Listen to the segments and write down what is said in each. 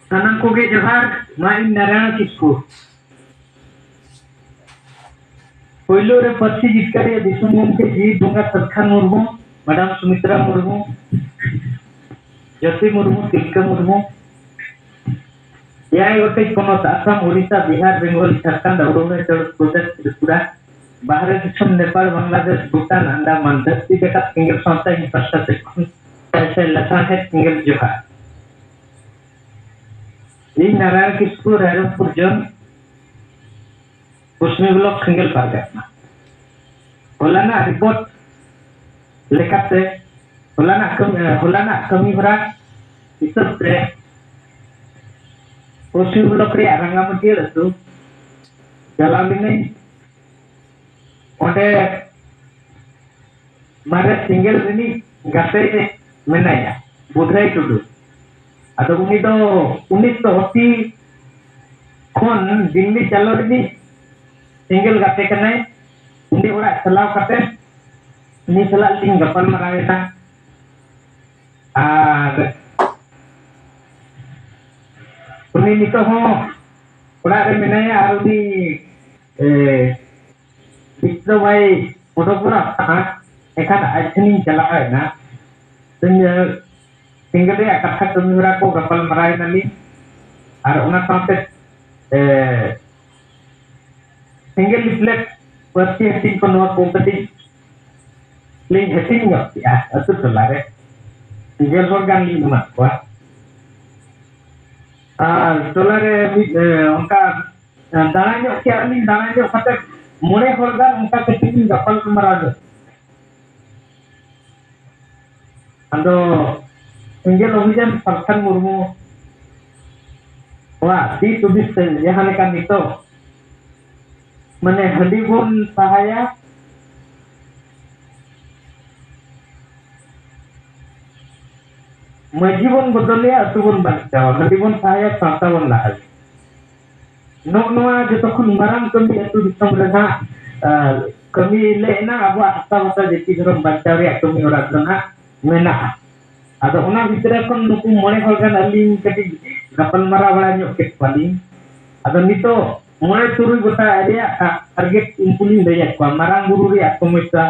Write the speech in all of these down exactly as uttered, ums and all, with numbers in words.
ᱥᱟᱱᱟᱢ ᱠᱚᱜᱮ ᱡᱚᱦᱟᱨ᱾ ᱢᱟ ᱤᱧ ᱱᱟᱨᱟᱭᱚᱬ ᱠᱤᱥᱠᱩ᱾ ᱯᱳᱭᱞᱳ ᱨᱮ ᱯᱟᱹᱨᱥᱤ ᱡᱤᱛᱠᱟᱹᱨᱤᱭᱟᱹ ᱫᱤᱥᱚᱢ ᱜᱚᱢᱠᱮ ᱡᱤᱣᱤ ᱵᱚᱸᱜᱟ ᱥᱟᱹᱫᱷᱠᱟᱱ ᱢᱩᱨᱢᱩ, ᱢᱮᱰᱟᱢ ᱥᱩᱢᱤᱛᱨᱟ ᱢᱩᱨᱢᱩ, ᱡᱳᱛᱤ ᱢᱩᱨᱢᱩ, ᱛᱤᱞᱠᱟᱹ ᱢᱩᱨᱢᱩ, ᱮᱭᱟᱭ ᱜᱚᱴᱮᱡ ᱯᱚᱱᱚᱛ ᱟᱥᱟᱢ, ᱳᱰᱤᱥᱟ, ᱵᱤᱦᱟᱨ, ᱵᱮᱝᱜᱚᱞ, ᱡᱷᱟᱲᱠᱷᱚᱸᱰ, ᱚᱨᱩᱱᱟᱪᱚᱞ ᱯᱨᱚᱫᱮᱥ, ᱛᱨᱤᱯᱩᱨᱟ, ᱵᱟᱦᱨᱮ ᱫᱤᱥᱚᱢ ᱱᱮᱯᱟᱲ, ᱵᱟᱝᱞᱟᱫᱮᱥ, ᱵᱷᱩᱴᱟᱱ, ᱟᱱᱰᱟᱢᱟᱱ, ᱫᱷᱟᱹᱨᱛᱤ ᱡᱟᱠᱟᱛ ᱥᱮᱸᱜᱮᱞ ᱥᱟᱶᱛᱟ ᱤᱧ ᱯᱟᱦᱴᱟ ᱥᱮᱫ ᱠᱷᱚᱱ ᱥᱟᱭ ᱥᱟᱭ ᱞᱟᱥᱟᱲᱦᱮᱫ ᱥᱮᱸᱜᱮᱞ ᱡᱚᱦᱟᱨ᱾ ᱤᱧ ᱱᱟᱨᱟᱭᱚᱬ ᱠᱤᱥᱠᱩ, ᱨᱟᱭᱨᱚᱝᱯᱩᱨ ᱡᱳᱱ, ᱯᱚᱥᱪᱤᱢ ᱵᱞᱚᱠ, ᱥᱮᱸᱜᱮᱞ ᱯᱟᱨᱜᱟᱱᱟ᱾ ᱦᱚᱞᱟᱱᱟᱜ ᱨᱤᱯᱳᱨᱴ ᱞᱮᱠᱟᱛᱮ, ᱦᱚᱞᱟᱱᱟᱜ ᱠᱟᱹᱢᱤ, ᱦᱚᱞᱟᱱᱟᱜ ᱠᱟᱹᱢᱤ ᱦᱚᱨᱟ ᱦᱤᱥᱟᱹᱵ ᱛᱮ ᱯᱚᱥᱪᱤᱢ ᱵᱞᱚᱠ ᱨᱮᱭᱟᱜ ᱨᱟᱸᱜᱟᱢᱟᱹᱴᱤᱭᱟᱹᱲ ᱟᱹᱛᱩ ᱪᱟᱞᱟᱣ ᱞᱤᱱᱟᱹᱧ᱾ ᱚᱸᱰᱮ ᱢᱟᱨᱮ ᱥᱮᱸᱜᱮᱞ ᱨᱤᱱᱤᱡ ᱜᱟᱛᱮ ᱢᱮᱱᱟᱭᱟ, ᱵᱩᱫᱷᱨᱟᱭ ᱴᱩᱰᱩ᱾ ᱟᱫᱚ ᱩᱱᱤ ᱫᱚ ᱩᱱᱤᱥᱥᱚ ᱟᱥᱤ ᱠᱷᱚᱱ ᱫᱤᱞᱞᱤ ᱪᱟᱞᱟᱣ ᱨᱤᱱᱤᱡ ᱥᱮᱸᱜᱮᱞ ᱜᱟᱛᱮ ᱠᱟᱱᱟᱭ᱾ ᱩᱱᱤ ᱚᱲᱟᱜ ᱪᱟᱞᱟᱣ ᱠᱟᱛᱮ ᱩᱱᱤ ᱥᱟᱞᱟᱜ ᱞᱤᱧ ᱜᱟᱯᱟᱞ ᱢᱟᱨᱟᱣ ᱮᱱᱟ᱾ ᱟᱨ ᱩᱱᱤ ᱱᱤᱛᱚᱜ ᱦᱚᱸ ᱚᱲᱟᱜ ᱨᱮ ᱢᱮᱱᱟᱭᱟ᱾ ᱟᱨ ᱩᱱᱤ, ᱮ, ᱵᱤᱥᱱᱩ ᱵᱷᱟᱭ ᱯᱷᱳᱴᱳᱜᱨᱟᱯᱷ ᱛᱟᱦᱮᱸᱫ, ᱮᱱᱠᱷᱟᱱ ᱟᱡ ᱴᱷᱮᱱᱤᱧ ᱪᱟᱞᱟᱣ ᱮᱱᱟ᱾ ᱤᱧ, ᱮ, ᱥᱮᱸᱜᱮᱞ ᱨᱮᱭᱟᱜ ᱠᱟᱛᱷᱟ, ᱠᱟᱹᱢᱤ ᱦᱚᱨᱟ ᱠᱚ ᱜᱟᱯᱟᱞ ᱢᱟᱨᱟᱣ ᱮᱱᱟᱞᱤᱧ᱾ ᱟᱨ ᱚᱱᱟ ᱥᱟᱶᱛᱮ, ᱮ, ᱥᱮᱸᱜᱮᱞ ᱞᱤᱯᱞᱮᱴ ᱯᱟᱹᱨᱥᱤ ᱦᱟᱹᱴᱤᱧ ᱠᱚ ᱱᱚᱣᱟ ᱠᱚ ᱠᱟᱹᱴᱤᱡ ᱞᱤᱧ ᱦᱟᱹᱴᱤᱧ ᱧᱚᱜ ᱠᱮᱜᱼᱟ ᱟᱹᱛᱩ ᱴᱚᱞᱟ ᱨᱮ᱾ ᱜᱮᱞ ᱦᱚᱲ ᱜᱟᱱ ᱞᱤᱧ ᱮᱢᱟᱫ ᱠᱚᱣᱟ᱾ ᱟᱨ ᱴᱚᱞᱟ ᱨᱮ ᱢᱤᱫ, ᱮ, ᱚᱱᱠᱟ, ᱮ, ᱫᱟᱬᱟ ᱧᱚᱜ ᱠᱮᱜᱼᱟ ᱞᱤᱧ᱾ ᱫᱟᱬᱟ ᱧᱚᱜ ᱠᱟᱛᱮ ᱢᱚᱬᱮ ᱦᱚᱲ ᱜᱟᱱ ᱚᱱᱠᱟ ᱠᱟᱹᱴᱤᱡ ᱞᱤᱧ ᱜᱟᱯᱟᱞ ᱢᱟᱨᱟᱣ ᱧᱚᱜ᱾ ᱟᱫᱚ ᱥᱮᱸᱜᱮᱞ ᱚᱵᱷᱤᱡᱟᱱ ᱥᱟᱞᱠᱷᱟᱱ ᱢᱩᱨᱢᱩ ᱠᱚᱣᱟᱜ ᱫᱤᱥ ᱦᱩᱫᱤᱥ ᱛᱮ ᱡᱟᱦᱟᱸ ᱞᱮᱠᱟ ᱱᱤᱛᱚᱜ, ᱢᱟᱱᱮ, ᱦᱟᱺᱰᱤ ᱵᱚᱱ ᱥᱟᱦᱟᱭᱟ, ᱢᱟᱹᱡᱷᱤ ᱵᱚᱱ ᱵᱚᱫᱚᱞᱮᱭᱟ, ᱟᱹᱛᱩ ᱵᱚᱱ ᱵᱟᱧᱪᱟᱣᱟ, ᱦᱟᱺᱰᱤ ᱵᱚᱱ ᱥᱟᱦᱟᱭᱟ, ᱥᱟᱶᱛᱟ ᱵᱚᱱ ᱞᱟᱦᱟᱭᱟ᱾ ᱱᱚᱜᱼᱚ ᱱᱚᱣᱟ ᱡᱚᱛᱚ ᱠᱷᱚᱱ ᱢᱟᱨᱟᱝ ᱠᱟᱹᱢᱤ ᱟᱹᱛᱩ ᱫᱤᱥᱚᱢ ᱨᱮᱱᱟᱜ, ᱟᱨ, ᱠᱟᱹᱢᱤ ᱞᱮ ᱮᱱᱟ᱾ ᱟᱵᱚᱣᱟᱜ ᱦᱟᱥᱟ ᱵᱷᱟᱥᱟ ᱡᱟᱹᱛᱤ ᱫᱷᱚᱨᱚᱢ ᱵᱟᱧᱪᱟᱣ ᱨᱮᱭᱟᱜ ᱠᱟᱹᱢᱤ ᱦᱚᱨᱟ ᱫᱚ ᱱᱟᱜ ᱢᱮᱱᱟᱜᱼᱟ᱾ ᱟᱫᱚ ᱚᱱᱟ ᱵᱷᱤᱛᱨᱤ ᱠᱷᱚᱱ ᱱᱩᱠᱩ ᱢᱚᱬᱮ ᱦᱚᱲ ᱜᱟᱱ ᱟᱹᱞᱤᱧ ᱠᱟᱹᱴᱤᱡ ᱜᱟᱯᱟᱞᱢᱟᱨᱟᱣ ᱵᱟᱲᱟ ᱧᱚᱜ ᱠᱮᱫ ᱠᱚᱣᱟᱞᱤᱧ᱾ ᱟᱫᱚ ᱱᱤᱛᱚᱜ ᱢᱚᱬᱮ ᱛᱩᱨᱩᱭ ᱜᱚᱴᱟᱝ ᱨᱮᱭᱟᱜ ᱴᱟᱨᱜᱮᱴ ᱩᱱᱠᱩ ᱞᱤᱧ ᱞᱟᱹᱭᱟᱫ ᱠᱚᱣᱟ᱾ ᱢᱟᱨᱟᱝ ᱵᱩᱨᱩ ᱨᱮᱭᱟᱜ ᱥᱚᱢᱚᱥᱥᱟ,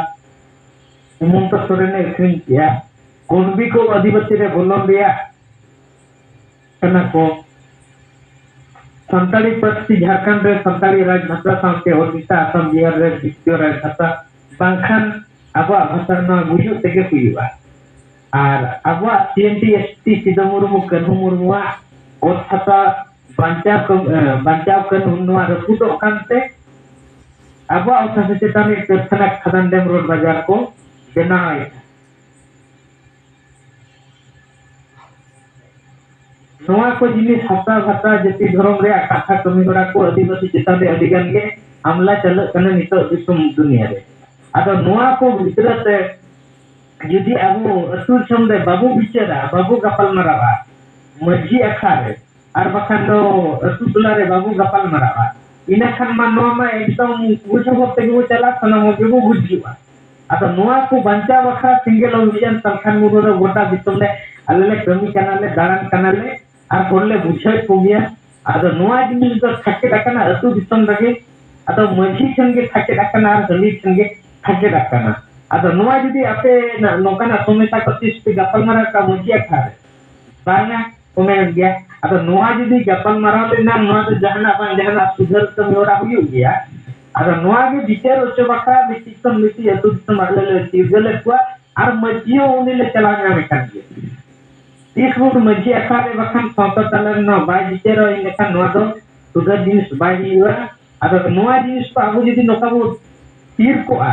ᱦᱮᱢᱚᱱᱛᱚ ᱥᱚᱨᱮᱱᱮ ᱟᱹᱠᱷᱨᱤᱧ ᱠᱮᱜᱼᱟ, ᱠᱩᱲᱢᱤ ᱠᱚ ᱟᱹᱫᱤᱵᱟᱹᱥᱤ ᱨᱮ ᱵᱚᱞᱚᱱ ᱨᱮᱭᱟᱜ ᱠᱟᱱᱟ ᱠᱚ, ᱥᱟᱱᱛᱟᱲᱤ ᱯᱟᱹᱨᱥᱤ ᱡᱷᱟᱲᱠᱷᱚᱸᱰ ᱨᱮ ᱥᱟᱱᱛᱟᱲᱤ ᱨᱟᱡᱽ ᱵᱷᱟᱥᱟ ᱥᱟᱶᱛᱮ ᱳᱰᱤᱥᱟ, ᱟᱥᱟᱢ, ᱵᱤᱦᱟᱨ ᱨᱮ ᱫᱤᱛᱤᱭᱚ ᱨᱟᱡᱽ ᱵᱷᱟᱥᱟ, ᱵᱟᱝᱠᱷᱟᱱ ᱟᱵᱚᱣᱟᱜ ᱵᱷᱟᱥᱟ ᱱᱚᱣᱟ ᱜᱩᱡᱩᱜ ᱛᱮᱜᱮ ᱦᱩᱭᱩᱜᱼᱟ᱾ ᱟᱨ ᱟᱵᱚᱣᱟᱜ C N T S T ᱥᱤᱫᱩ ᱢᱩᱨᱢᱩ, ᱠᱟᱹᱱᱦᱩ ᱢᱩᱨᱢᱩᱣᱟᱜ ᱚᱛ ᱦᱟᱥᱟ ᱵᱟᱧᱪᱟᱣ ᱠᱟᱹᱢ-, ᱮ, ᱵᱟᱧᱪᱟᱣ ᱠᱟᱹᱱᱦᱩ ᱱᱚᱣᱟ ᱨᱟᱹᱯᱩᱫᱚᱜ ᱠᱟᱱᱛᱮ ᱟᱵᱚᱣᱟᱜ ᱚᱛ ᱦᱟᱥᱟ ᱪᱮᱛᱟᱱ ᱨᱮ ᱠᱟᱹᱨᱠᱷᱟᱱᱟ, ᱠᱷᱟᱫᱟᱱ, ᱰᱮᱢ, ᱨᱳᱰ, ᱵᱟᱡᱟᱨ ᱠᱚ ᱵᱮᱱᱟᱣᱮᱫᱼᱟ᱾ ᱱᱚᱣᱟ ᱠᱚ ᱡᱤᱱᱤᱥ, ᱦᱟᱥᱟ ᱵᱷᱟᱥᱟ, ᱡᱟᱹᱛᱤ ᱫᱷᱚᱨᱚᱢ ᱨᱮᱭᱟᱜ ᱠᱟᱛᱷᱟ, ᱠᱟᱹᱢᱤ ᱦᱚᱨᱟ ᱠᱚ ᱟᱹᱫᱤᱵᱟᱹᱥᱤ ᱪᱮᱛᱟᱱ ᱨᱮ ᱟᱹᱰᱤ ᱜᱟᱱ ᱜᱮ ᱦᱟᱢᱞᱟ ᱪᱟᱞᱟᱜ ᱠᱟᱱᱟ ᱱᱤᱛᱚᱜ ᱫᱤᱥᱚᱢ ᱫᱩᱱᱤᱭᱟᱹ ᱨᱮ᱾ ᱟᱫᱚ ᱱᱚᱣᱟ ᱠᱚ ᱵᱷᱤᱛᱨᱤ ᱛᱮ ᱡᱩᱫᱤ ᱟᱵᱚ ᱟᱹᱛᱩ ᱫᱤᱥᱚᱢ ᱨᱮ ᱵᱟᱵᱚ ᱵᱤᱪᱟᱹᱨᱟ, ᱵᱟᱵᱚ ᱜᱟᱯᱟᱞ ᱢᱟᱨᱟᱣᱟ ᱢᱟᱹᱡᱷᱤ ᱟᱠᱷᱲᱟ ᱨᱮ, ᱟᱨ ᱵᱟᱠᱷᱟᱱ ᱫᱚ ᱟᱹᱛᱩ ᱴᱚᱞᱟ ᱨᱮ ᱵᱟᱵᱚ ᱜᱟᱯᱟᱞ ᱢᱟᱨᱟᱣᱟ, ᱤᱱᱟᱹ ᱠᱷᱟᱱ ᱢᱟ ᱱᱚᱣᱟ ᱢᱟ ᱮᱠᱫᱚᱢ ᱵᱩᱡᱷᱟᱹᱣ ᱦᱚᱲ ᱛᱮᱜᱮ ᱵᱚ ᱪᱟᱞᱟᱜ, ᱥᱟᱱᱟᱢ ᱦᱚᱲ ᱜᱮᱵᱚ ᱵᱩᱡᱷᱟᱹᱣᱟ᱾ ᱟᱫᱚ ᱱᱚᱣᱟ ᱠᱚ ᱵᱟᱧᱪᱟᱣ ᱵᱟᱠᱷᱨᱟ ᱥᱮᱸᱜᱮᱞ ᱚᱵᱷᱤᱡᱟᱱ ᱥᱟᱞᱠᱷᱟᱱ ᱢᱩᱨᱢᱩ ᱫᱚ ᱜᱚᱴᱟ ᱫᱤᱥᱚᱢ ᱨᱮ ᱟᱞᱮ ᱞᱮ ᱠᱟᱹᱢᱤ ᱠᱟᱱᱟᱞᱮ, ᱫᱟᱬᱟᱱ ᱠᱟᱱᱟᱞᱮ ᱟᱨ ᱦᱚᱲ ᱞᱮ ᱵᱩᱡᱷᱟᱹᱣᱮᱫ ᱠᱚᱜᱮᱭᱟ᱾ ᱟᱫᱚ ᱱᱚᱣᱟ ᱡᱤᱱᱤᱥ ᱫᱚ ᱛᱷᱟᱠᱮᱫ ᱟᱠᱟᱱᱟ ᱟᱹᱛᱩ ᱫᱤᱥᱚᱢ ᱨᱮᱜᱮ᱾ ᱟᱫᱚ ᱢᱟᱹᱡᱷᱤ ᱴᱷᱮᱱ ᱜᱮ ᱛᱷᱟᱠᱮᱫ ᱟᱠᱟᱱᱟ ᱟᱨ ᱦᱟᱺᱰᱤ ᱴᱷᱮᱱ ᱜᱮ ᱛᱷᱟᱠᱮᱫ ᱟᱠᱟᱱᱟ᱾ ᱟᱫᱚ ᱱᱚᱣᱟ ᱡᱩᱫᱤ ᱟᱯᱮ ᱱᱟ-, ᱱᱚᱝᱠᱟᱱᱟᱜ ᱥᱚᱢᱚᱥᱥᱟ ᱠᱚ ᱛᱤᱥ ᱯᱮ ᱜᱟᱯᱟᱞᱢᱟᱨᱟᱣ ᱠᱟᱜ ᱢᱟᱹᱡᱷᱤ ᱟᱠᱷᱲᱟ ᱨᱮ? ᱵᱟᱝᱟ ᱠᱚ ᱢᱮᱱ ᱜᱮᱭᱟ᱾ ᱟᱫᱚ ᱱᱚᱣᱟ ᱡᱩᱫᱤ ᱜᱟᱯᱟᱞᱢᱟᱨᱟᱣ ᱞᱮᱱᱟ, ᱱᱚᱣᱟ ᱫᱚ ᱡᱟᱦᱟᱱᱟᱜ ᱵᱟᱝ ᱡᱟᱦᱟᱱᱟᱜ ᱥᱩᱫᱷᱟᱹᱨ ᱠᱟᱹᱢᱤ ᱦᱚᱨᱟ ᱦᱩᱭᱩᱜ ᱜᱮᱭᱟ᱾ ᱟᱫᱚ ᱱᱚᱣᱟ ᱜᱮ ᱵᱤᱪᱟᱹᱨ ᱦᱚᱪᱚ ᱵᱟᱠᱷᱨᱟ ᱢᱤᱫᱴᱤᱡ ᱠᱷᱚᱱ ᱢᱤᱫᱴᱤᱡ ᱟᱹᱛᱩ ᱫᱤᱥᱚᱢ ᱟᱞᱮ ᱞᱮ ᱪᱤᱨᱜᱟᱹᱞᱮᱫ ᱠᱚᱣᱟ᱾ ᱟᱨ ᱢᱟᱹᱡᱷᱤ ᱦᱚᱸ ᱩᱱᱤ ᱞᱮ ᱪᱟᱞᱟᱣ ᱧᱟᱢᱮ ᱠᱟᱱ ᱜᱮᱭᱟ᱾ ᱛᱤᱥ ᱵᱷᱳᱨ ᱢᱟᱹᱡᱷᱤ ᱟᱠᱷᱲᱟ ᱨᱮ ᱵᱟᱠᱷᱟᱱ ᱥᱟᱶᱛᱟ ᱛᱟᱞᱟ ᱨᱮ ᱱᱚᱣᱟ ᱵᱟᱭ ᱵᱤᱪᱟᱹᱨᱟ, ᱤᱱᱟᱹᱠᱷᱟᱱ ᱱᱚᱣᱟ ᱫᱚ ᱥᱩᱫᱷᱟᱹᱨ ᱡᱤᱱᱤᱥ ᱵᱟᱭ ᱦᱩᱭᱩᱜᱼᱟ᱾ ᱟᱫᱚ ᱱᱚᱣᱟ ᱡᱤᱱᱤᱥ ᱠᱚ ᱟᱵᱚ ᱡᱩᱫᱤ ᱱᱚᱝᱠᱟ ᱵᱚ ᱛᱷᱤᱨ ᱠᱚᱜᱼᱟ,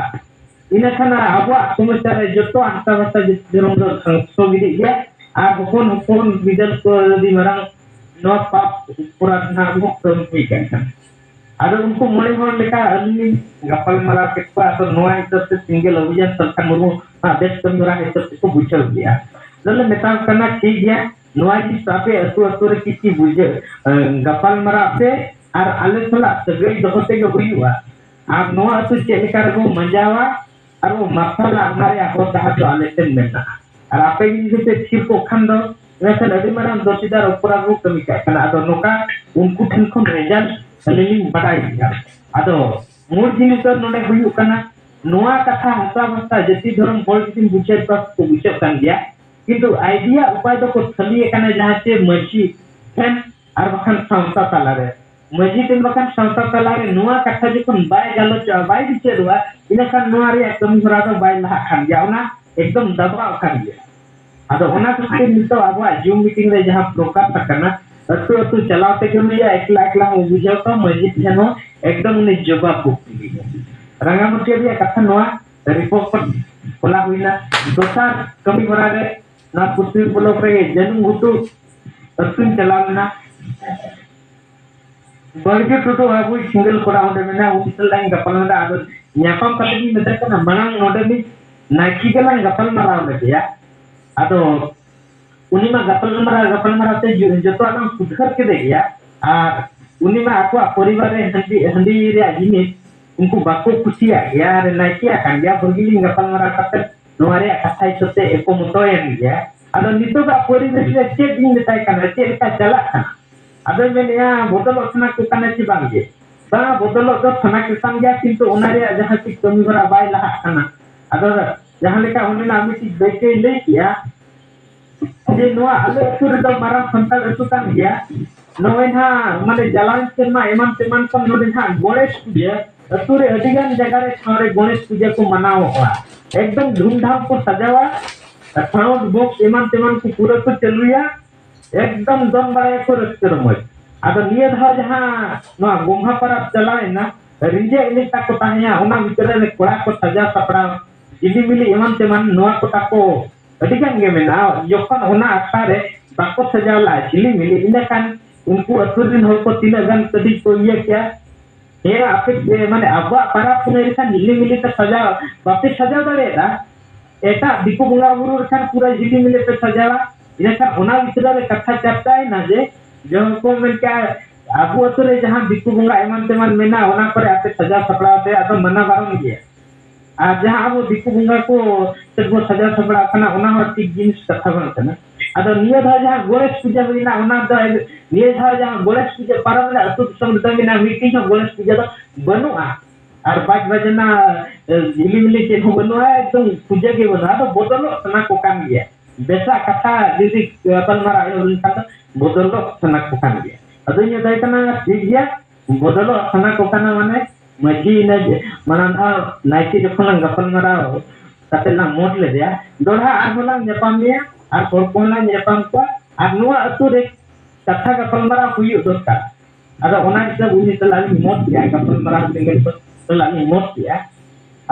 ᱤᱱᱟᱹᱠᱷᱟᱱ ᱟᱵᱚᱣᱟᱜ ᱥᱚᱢᱚᱥᱥᱟ ᱨᱮ ᱡᱚᱛᱚ ᱦᱟᱥᱟ ᱵᱷᱟᱥᱟ ᱡᱟᱹᱛᱤ ᱫᱷᱚᱨᱚᱢ ᱫᱚ ᱫᱷᱚᱝᱥᱚ ᱜᱤᱰᱤᱜ ᱜᱮᱭᱟ᱾ ᱟᱨ ᱦᱚᱯᱚᱱ ᱦᱚᱯᱚᱱ ᱵᱤᱫᱟᱹᱞ ᱠᱚ ᱟᱹᱰᱤ ᱢᱟᱨᱟᱝ ᱱᱚᱣᱟ ᱯᱟᱯ ᱚᱯᱚᱨᱟᱫᱷ ᱱᱟᱦᱟᱜ ᱵᱚ ᱠᱟᱹᱢᱤ ᱠᱟᱱ ᱠᱟᱱᱟ᱾ ᱟᱫᱚ ᱩᱱᱠᱩ ᱢᱚᱬᱮ ᱦᱚᱲ ᱞᱮᱠᱟ ᱟᱹᱞᱤᱧ ᱞᱤᱧ ᱜᱟᱯᱟᱞ ᱢᱟᱨᱟᱣ ᱠᱮᱫ ᱠᱚᱣᱟ᱾ ᱟᱫᱚ ᱱᱚᱣᱟ ᱦᱤᱥᱟᱹᱵ ᱛᱮ ᱥᱤᱸᱜᱮᱞ ᱚᱵᱷᱤᱡᱟᱱ ᱥᱟᱞᱠᱷᱟᱱ ᱢᱩᱨᱢᱩ ᱚᱱᱟ ᱵᱮᱥ ᱠᱟᱹᱢᱤ ᱦᱚᱨᱟ ᱦᱤᱥᱟᱹᱵ ᱛᱮᱠᱚ ᱵᱩᱡᱷᱟᱹᱣ ᱠᱮᱜᱼᱟ᱾ ᱟᱫᱚ ᱞᱮ ᱢᱮᱛᱟ ᱠᱚ ᱠᱟᱱᱟ, ᱴᱷᱤᱠ ᱜᱮᱭᱟ, ᱱᱚᱣᱟ ᱡᱤᱱᱤᱥ ᱟᱯᱮ ᱟᱹᱛᱩ ᱟᱹᱛᱩ ᱨᱮ ᱠᱤᱪᱷᱤ ᱵᱩᱡᱷᱟᱹᱣ, ᱮ, ᱜᱟᱯᱟᱞ ᱢᱟᱨᱟᱣ ᱯᱮ ᱟᱨ ᱟᱞᱮ ᱥᱟᱞᱟᱜ ᱥᱟᱹᱜᱟᱹᱭ ᱫᱚᱦᱚ ᱛᱮᱜᱮ ᱦᱩᱭᱩᱜᱼᱟ᱾ ᱟᱨ ᱱᱚᱣᱟ ᱟᱹᱛᱩ ᱪᱮᱫ ᱞᱮᱠᱟ ᱨᱮᱵᱚ ᱢᱟᱸᱡᱟᱣᱟ ᱟᱨ ᱵᱚ ᱢᱟᱨᱥᱟᱞᱟ, ᱚᱱᱟ ᱨᱮᱭᱟᱜ ᱦᱚᱨ ᱰᱟᱦᱟᱨ ᱫᱚ ᱟᱞᱮ ᱴᱷᱮᱱ ᱢᱮᱱᱟᱜᱼᱟ᱾ ᱟᱨ ᱟᱯᱮ ᱜᱮ ᱡᱩᱫᱤ ᱯᱮ ᱛᱷᱤᱨ ᱠᱚᱜ ᱠᱷᱟᱱ ᱫᱚ ᱢᱮᱱᱠᱷᱟᱱ ᱟᱹᱰᱤ ᱢᱟᱨᱟᱝ ᱫᱚᱥᱤᱫᱟᱨ ᱚᱯᱚᱨᱟᱫ ᱵᱚ ᱠᱟᱹᱢᱤ ᱠᱟᱜ ᱠᱟᱱᱟ᱾ ᱟᱫᱚ ᱱᱚᱝᱠᱟ ᱩᱱᱠᱩ ᱴᱷᱮᱱ ᱠᱷᱚᱱ result ᱟᱹᱞᱤᱧ ᱞᱤᱧ ᱵᱟᱰᱟᱭ ᱠᱮᱫᱟ᱾ ᱟᱫᱚ ᱢᱩᱞ ᱡᱤᱱᱤᱥ ᱫᱚ ᱱᱚᱰᱮ ᱦᱩᱭᱩᱜ ᱠᱟᱱᱟ, ᱱᱚᱣᱟ ᱠᱟᱛᱷᱟ ᱦᱟᱥᱟ ᱵᱷᱟᱥᱟ ᱡᱟᱹᱛᱤ ᱫᱷᱚᱨᱚᱢ ᱦᱚᱲ ᱡᱩᱫᱤᱢ ᱵᱩᱡᱷᱟᱹᱣ ᱠᱚᱣᱟ, ᱠᱚ ᱵᱩᱡᱷᱟᱹᱜ ᱠᱟᱱ ᱜᱮᱭᱟ, ᱠᱤᱱᱛᱩ idea ᱩᱯᱟᱭ ᱫᱚᱠᱚ ᱠᱷᱟᱹᱞᱤ ᱟᱠᱟᱱᱟ ᱡᱟᱦᱟᱸ ᱪᱮ ᱢᱟᱹᱡᱷᱤ ᱴᱷᱮᱱ ᱟᱨ ᱵᱟᱠᱷᱟᱱ ᱥᱟᱶᱛᱟ ᱛᱟᱞᱟᱨᱮ᱾ ᱢᱟᱹᱡᱷᱤ ᱴᱷᱮᱱ ᱵᱟᱠᱷᱟᱱ ᱥᱟᱶᱛᱟ ᱛᱟᱞᱟᱨᱮ ᱱᱚᱣᱟ ᱠᱟᱛᱷᱟ ᱡᱚᱠᱷᱚᱱ ᱵᱟᱭ ᱜᱟᱞᱚᱪᱚᱜᱼᱟ, ᱵᱟᱭ ᱵᱤᱪᱟᱹᱨᱚᱜᱼᱟ, ᱤᱱᱟᱹᱠᱷᱟᱱ ᱱᱚᱣᱟ ᱨᱮᱭᱟᱜ ᱠᱟᱹᱢᱤ ᱦᱚᱨᱟ ᱫᱚ ᱵᱟᱭ ᱞᱟᱦᱟᱜ ᱠᱟᱱ ᱜᱮᱭᱟ, ᱚᱱᱟ ᱮᱠᱫᱚᱢ ᱫᱟᱵᱟᱣ ᱠᱟᱱ ᱜᱮᱭᱟ᱾ ᱟᱫᱚ ᱚᱱᱟ ᱠᱷᱟᱹᱛᱤᱨ ᱱᱤᱛᱚᱜ ᱟᱵᱚᱣᱟᱜ Zoom meeting ᱨᱮ ᱡᱟᱦᱟᱸ ᱯᱨᱚᱠᱟᱥ ᱟᱠᱟᱱᱟ, ᱟᱹᱛᱩ ᱟᱹᱛᱩ ᱪᱟᱞᱟᱣ ᱛᱮᱜᱮ ᱩᱱᱤᱭᱟᱜ ᱮᱠᱞᱟ ᱮᱠᱞᱟ ᱦᱚᱸ ᱵᱩᱡᱷᱟᱹᱣ ᱠᱚᱣᱟ, ᱢᱟᱹᱡᱷᱤ ᱴᱷᱮᱱ ᱦᱚᱸ ᱮᱠᱫᱚᱢ ᱩᱱᱤ ᱡᱚᱵᱟᱵ ᱵᱷᱩᱠᱛᱤ ᱜᱮ᱾ ᱨᱟᱸᱜᱟᱢᱟᱹᱴᱤᱭᱟᱹ ᱨᱮᱭᱟᱜ ᱠᱟᱛᱷᱟ ᱱᱚᱣᱟ, ᱨᱤᱯᱳᱨᱴ ᱠᱚ ᱠᱚᱞᱟ ᱦᱩᱭᱱᱟ᱾ ᱫᱚᱥᱟᱨ ᱠᱟᱹᱢᱤ ᱦᱚᱨᱟ ᱨᱮ ᱱᱚᱣᱟ ᱯᱚᱥᱪᱤᱢ ᱵᱞᱚᱠ ᱨᱮ ᱡᱟᱹᱱᱩᱢ ᱜᱷᱩᱴᱩ ᱟᱹᱛᱩᱧ ᱪᱟᱞᱟᱣ ᱞᱮᱱᱟ᱾ ᱵᱟᱲᱜᱮ ᱴᱩᱰᱩ ᱟᱵᱚᱭᱤᱡ ᱥᱤᱝᱜᱮᱞ ᱠᱚᱲᱟ ᱚᱸᱰᱮ ᱢᱮᱱᱟᱭᱟ, ᱩᱱᱤ ᱥᱟᱞᱟᱜ ᱤᱧ ᱜᱟᱯᱟᱞ ᱢᱟᱨᱟᱣ᱾ ᱟᱫᱚ ᱧᱟᱯᱟᱢ ᱠᱟᱛᱮ ᱤᱧ ᱢᱮᱛᱟᱭ ᱠᱟᱱᱟ, ᱢᱟᱲᱟᱝ ᱱᱚᱰᱮ ᱢᱤᱫ ᱱᱟᱭᱠᱮ ᱜᱮᱞᱟᱝ ᱜᱟᱯᱟᱞ ᱢᱟᱨᱟᱣ ᱞᱮᱫᱮᱭᱟ᱾ ᱟᱫᱚ ᱩᱱᱤ ᱢᱟ ᱜᱟᱯᱟᱞ ᱢᱟᱨᱟᱣ, ᱜᱟᱯᱟᱞ ᱢᱟᱨᱟᱣ ᱛᱮ ᱡᱚ-, ᱡᱚᱛᱚᱣᱟᱜ ᱞᱟᱝ ᱥᱩᱫᱷᱟᱹᱨ ᱠᱮᱫᱮ ᱜᱮᱭᱟ᱾ ᱟᱨ ᱩᱱᱤ ᱢᱟ ᱟᱠᱚᱣᱟᱜ ᱯᱚᱨᱤᱵᱟᱨ ᱨᱮ ᱦᱟᱺᱰᱤ, ᱦᱟᱺᱰᱤ ᱨᱮᱭᱟᱜ ᱡᱤᱱᱤᱥ ᱩᱱᱠᱩ ᱵᱟᱠᱚ ᱠᱩᱥᱤᱭᱟᱜ ᱜᱮᱭᱟ᱾ ᱟᱨ ᱱᱟᱭᱠᱮ ᱟᱠᱟᱱ ᱜᱮᱭᱟ, ᱵᱷᱟᱹᱜᱤ ᱞᱤᱧ ᱜᱟᱯᱟᱞ ᱢᱟᱨᱟᱣ ᱠᱟᱛᱮ ᱱᱚᱣᱟ ᱨᱮᱭᱟᱜ ᱠᱟᱛᱷᱟ ᱦᱤᱥᱟᱹᱵ ᱛᱮ ᱮᱠᱚᱢᱚᱛᱚᱭᱮᱱ ᱜᱮᱭᱟ᱾ ᱟᱫᱚ ᱱᱤᱛᱚᱜᱟᱜ ᱯᱚᱨᱤᱵᱮᱥ ᱨᱮ ᱪᱮᱫ ᱤᱧ ᱢᱮᱛᱟᱭ ᱠᱟᱱᱟ, ᱪᱮᱫ ᱞᱮᱠᱟ ᱪᱟᱞᱟᱜ ᱠᱟᱱᱟ? ᱟᱫᱚᱭ ᱢᱮᱱᱮᱫᱼᱟ, ᱵᱚᱫᱚᱞᱚᱜ ᱥᱟᱱᱟ ᱠᱚ ᱠᱟᱱᱟ ᱪᱮ ᱵᱟᱝ ᱜᱮ? ᱵᱟᱝ, ᱵᱚᱫᱚᱞᱚᱜ ᱫᱚ ᱥᱟᱱᱟ ᱠᱚ ᱠᱟᱱ ᱜᱮᱭᱟ, ᱠᱤᱱᱛᱩ ᱚᱱᱟ ᱨᱮᱭᱟᱜ ᱡᱟᱦᱟᱸ ᱪᱮᱫ ᱠᱟᱹᱢᱤ ᱦᱚᱨᱟ ᱵᱟᱭ ᱞᱟᱦᱟᱜ ᱠᱟᱱᱟ᱾ ᱟᱫᱚ ᱡᱟᱦᱟᱸ ᱞᱮᱠᱟ ᱚᱸᱰᱮᱱᱟᱜ ᱢᱤᱫᱴᱤᱡ ᱫᱟᱹᱭᱠᱟᱹᱭ ᱞᱟᱹᱭ ᱠᱮᱜᱼᱟ, ᱡᱮ ᱱᱚᱣᱟ ᱟᱞᱮ ᱟᱹᱛᱩ ᱨᱮᱫᱚ ᱢᱟᱨᱟᱝ ᱥᱟᱱᱛᱟᱲ ᱟᱹᱛᱩ ᱠᱟᱱ ᱜᱮᱭᱟ᱾ ᱱᱚᱜᱼᱚᱭ ᱱᱟᱦᱟᱜ ᱢᱟᱱᱮ ᱪᱟᱞᱟᱣᱮᱱ ᱥᱮᱨᱢᱟ ᱮᱢᱟᱱ ᱛᱮᱢᱟᱱ ᱠᱷᱚᱱ ᱱᱚᱰᱮ ᱱᱟᱦᱟᱜ ᱜᱚᱬᱮᱥ ᱯᱩᱡᱟᱹ, ᱟᱹᱛᱩ ᱨᱮ ᱟᱹᱰᱤ ᱜᱟᱱ ᱡᱟᱭᱜᱟ ᱨᱮ ᱴᱷᱟᱶ ᱨᱮ ᱜᱚᱬᱮᱥ ᱯᱩᱡᱟᱹ ᱠᱚ ᱢᱟᱱᱟᱣᱚᱜᱼᱟ᱾ ᱮᱠᱫᱚᱢ ᱫᱷᱩᱢᱫᱷᱟᱢ ᱠᱚ ᱥᱟᱡᱟᱣᱟ, sound box ᱮᱢᱟᱱ ᱛᱮᱢᱟᱱ ᱠᱚ ᱯᱩᱨᱟᱹ ᱠᱚ ᱪᱟᱹᱞᱩᱭᱟ, ᱮᱠᱫᱚᱢ ᱫᱚᱱ ᱵᱟᱲᱟᱭᱟᱠᱚ ᱨᱟᱹᱥᱠᱟᱹ ᱨᱚᱢᱚᱡᱽ᱾ ᱟᱫᱚ ᱱᱤᱭᱟᱹ ᱫᱷᱟᱣ ᱡᱟᱦᱟᱸ ᱱᱚᱣᱟ ᱜᱚᱢᱦᱟ ᱯᱚᱨᱚᱵᱽ ᱪᱟᱞᱟᱣᱮᱱᱟ, ᱨᱤᱸᱡᱟᱹ ᱮᱱᱮᱡ ᱛᱟᱠᱚ ᱛᱟᱦᱮᱸᱭᱟ, ᱚᱱᱟ ᱵᱷᱤᱛᱨᱤ ᱨᱮ ᱠᱚᱲᱟ ᱠᱚ ᱥᱟᱡᱟᱣ ᱥᱟᱯᱲᱟᱣ, ᱡᱤᱞᱤᱢᱤᱞᱤ ᱮᱢᱟᱱ ᱛᱮᱢᱟᱱ ᱱᱚᱣᱟ ᱠᱚ ᱛᱟᱠᱚ ᱟᱹᱰᱤ ᱜᱟᱱ ᱜᱮ ᱢᱮᱱᱟᱜᱼᱟ᱾ ᱡᱚᱠᱷᱚᱱ ᱚᱱᱟ ᱟᱠᱷᱲᱟ ᱨᱮ ᱵᱟᱠᱚ ᱥᱟᱡᱟᱣ ᱞᱟᱜᱼᱟ ᱡᱷᱤᱞᱤᱢᱤᱞᱤ, ᱤᱱᱟᱹᱠᱷᱟᱱ ᱩᱱᱠᱩ ᱟᱹᱛᱩ ᱨᱮᱱ ᱦᱚᱲ ᱠᱚ ᱛᱤᱱᱟᱹᱜ ᱜᱟᱱ ᱠᱟᱹᱴᱤᱡ ᱠᱚ ᱤᱭᱟᱹ ᱠᱮᱭᱟ᱾ ᱦᱮᱸ, ᱟᱯᱮ, ᱮ, ᱢᱟᱱᱮ ᱟᱵᱚᱣᱟᱜ ᱯᱟᱨᱟᱵᱽ ᱯᱩᱱᱟᱹᱭ ᱨᱮᱠᱷᱟᱱ ᱡᱷᱤᱞᱤᱢᱤᱞᱤ ᱯᱮ ᱥᱟᱡᱟᱣ, ᱵᱟᱯᱮ ᱥᱟᱡᱟᱣ ᱫᱟᱲᱮᱭᱟᱜᱼᱟ᱾ ᱮᱴᱟᱜ ᱫᱤᱠᱩ ᱵᱚᱸᱜᱟ ᱵᱩᱨᱩ ᱨᱮᱠᱷᱟᱱ ᱯᱩᱨᱟᱹ ᱡᱷᱤᱞᱤᱢᱤᱞᱤ ᱯᱮ ᱥᱟᱡᱟᱣᱟ᱾ ᱤᱱᱟᱹᱠᱷᱟᱱ ᱚᱱᱟ ᱵᱷᱤᱛᱨᱤ ᱨᱮ ᱠᱟᱛᱷᱟ ᱪᱟᱨᱪᱟᱭᱮᱱᱟ ᱡᱮ, ᱡᱮᱢᱚᱱ ᱠᱚ ᱢᱮᱱ ᱠᱮᱜᱼᱟ, ᱟᱵᱚ ᱟᱹᱛᱩ ᱨᱮ ᱡᱟᱦᱟᱸ ᱫᱤᱠᱩ ᱵᱚᱸᱜᱟ ᱮᱢᱟᱱ ᱛᱮᱢᱟᱱ ᱢᱮᱱᱟᱜᱼᱟ, ᱚᱱᱟ ᱠᱚᱨᱮ ᱟᱯᱮ ᱥᱟᱡᱟᱣ ᱥᱟᱯᱲᱟᱣ ᱯᱮ, ᱟᱫᱚ ᱢᱟᱱᱟ ᱵᱟᱨᱚᱱ ᱜᱮᱭᱟ᱾ ᱟᱨ ᱡᱟᱦᱟᱸ ᱟᱵᱚ ᱫᱤᱠᱩ ᱵᱚᱸᱜᱟ ᱠᱚ ᱥᱮᱫ ᱵᱚ ᱥᱟᱡᱟᱣ ᱥᱟᱯᱲᱟᱜ ᱠᱟᱱᱟ, ᱚᱱᱟ ᱦᱚᱸ ᱴᱷᱤᱠ ᱡᱤᱱᱤᱥ ᱠᱟᱛᱷᱟ ᱵᱟᱝ ᱠᱟᱱᱟ᱾ ᱟᱫᱚ ᱱᱤᱭᱟᱹ ᱫᱷᱟᱣ ᱡᱟᱦᱟᱸ ᱜᱚᱬᱮᱥ ᱯᱩᱡᱟᱹ ᱦᱩᱭᱱᱟ, ᱚᱱᱟ ᱫᱚ ᱱᱤᱭᱟᱹ ᱫᱷᱟᱣ ᱡᱟᱦᱟᱸ ᱜᱚᱬᱮᱥ ᱯᱩᱡᱟᱹ ᱯᱟᱨᱚᱢ ᱨᱮ ᱟᱹᱛᱩ ᱫᱤᱥᱚᱢ ᱨᱮᱫᱚ ᱢᱮᱱᱟᱜᱼᱟ, ᱢᱤᱫᱴᱤᱡ ᱦᱚᱸ ᱜᱚᱬᱮᱥ ᱯᱩᱡᱟᱹ ᱫᱚ ᱵᱟᱹᱱᱩᱜᱼᱟ᱾ ᱟᱨ ᱵᱟᱡ ᱵᱟᱡᱱᱟ, ᱮ, ᱡᱷᱤᱞᱤᱢᱤᱞᱤ ᱪᱮᱫ ᱦᱚᱸ ᱵᱟᱹᱱᱩᱜᱼᱟ, ᱮᱠᱫᱚᱢ ᱯᱩᱡᱟᱹ ᱜᱮ ᱵᱟᱹᱱᱩᱜᱼᱟ᱾ ᱟᱫᱚ ᱵᱚᱫᱚᱞᱚᱜ ᱥᱟᱱᱟ ᱠᱚ ᱠᱟᱱ ᱜᱮᱭᱟ, ᱵᱮᱥᱟᱜ ᱠᱟᱛᱷᱟ ᱡᱩᱫᱤ ᱜᱟᱯᱟᱞᱢᱟᱨᱟᱣ ᱮᱦᱚᱵ ᱞᱮᱱᱠᱷᱟᱱ ᱫᱚ ᱵᱚᱫᱚᱞᱚᱜ ᱥᱟᱱᱟ ᱠᱚ ᱠᱟᱱ ᱜᱮᱭᱟ᱾ ᱟᱫᱚᱧ ᱢᱮᱛᱟᱭ ᱠᱟᱱᱟ, ᱴᱷᱤᱠ ᱜᱮᱭᱟ, ᱵᱚᱫᱚᱞᱚᱜ ᱥᱟᱱᱟ ᱠᱚ ᱠᱟᱱᱟ, ᱢᱟᱱᱮ ᱢᱟᱹᱡᱷᱤ ᱤᱱᱟᱹ ᱡᱮ ᱢᱟᱲᱟᱝ ᱫᱷᱟᱣ ᱱᱟᱭᱠᱮ ᱡᱚᱠᱷᱚᱱ ᱞᱟᱝ ᱜᱟᱯᱟᱞᱢᱟᱨᱟᱣ ᱠᱟᱛᱮ ᱞᱟᱝ ᱢᱚᱛ ᱞᱮᱫᱮᱭᱟ, ᱫᱚᱲᱦᱟ ᱟᱨᱦᱚᱸ ᱞᱟᱝ ᱧᱟᱯᱟᱢ ᱜᱮᱭᱟ ᱟᱨ ᱦᱚᱲ ᱠᱚᱦᱚᱸ ᱞᱟᱝ ᱧᱟᱯᱟᱢ ᱠᱚᱣᱟ, ᱟᱨ ᱱᱚᱣᱟ ᱟᱹᱛᱩ ᱨᱮ ᱠᱟᱛᱷᱟ ᱜᱟᱯᱟᱞᱢᱟᱨᱟᱣ ᱦᱩᱭᱩᱜ ᱫᱚᱨᱠᱟᱨ᱾ ᱟᱫᱚ ᱚᱱᱟ ᱦᱤᱥᱟᱹᱵ ᱩᱱᱤ ᱥᱟᱞᱟᱜ ᱞᱤᱧ ᱢᱚᱛ ᱠᱮᱜᱼᱟ, ᱜᱟᱯᱟᱞᱢᱟᱨᱟᱣ ᱥᱮᱸᱜᱮᱞ ᱥᱟᱞᱟᱜ ᱞᱤᱧ ᱢᱚᱛ ᱠᱮᱜᱼᱟ᱾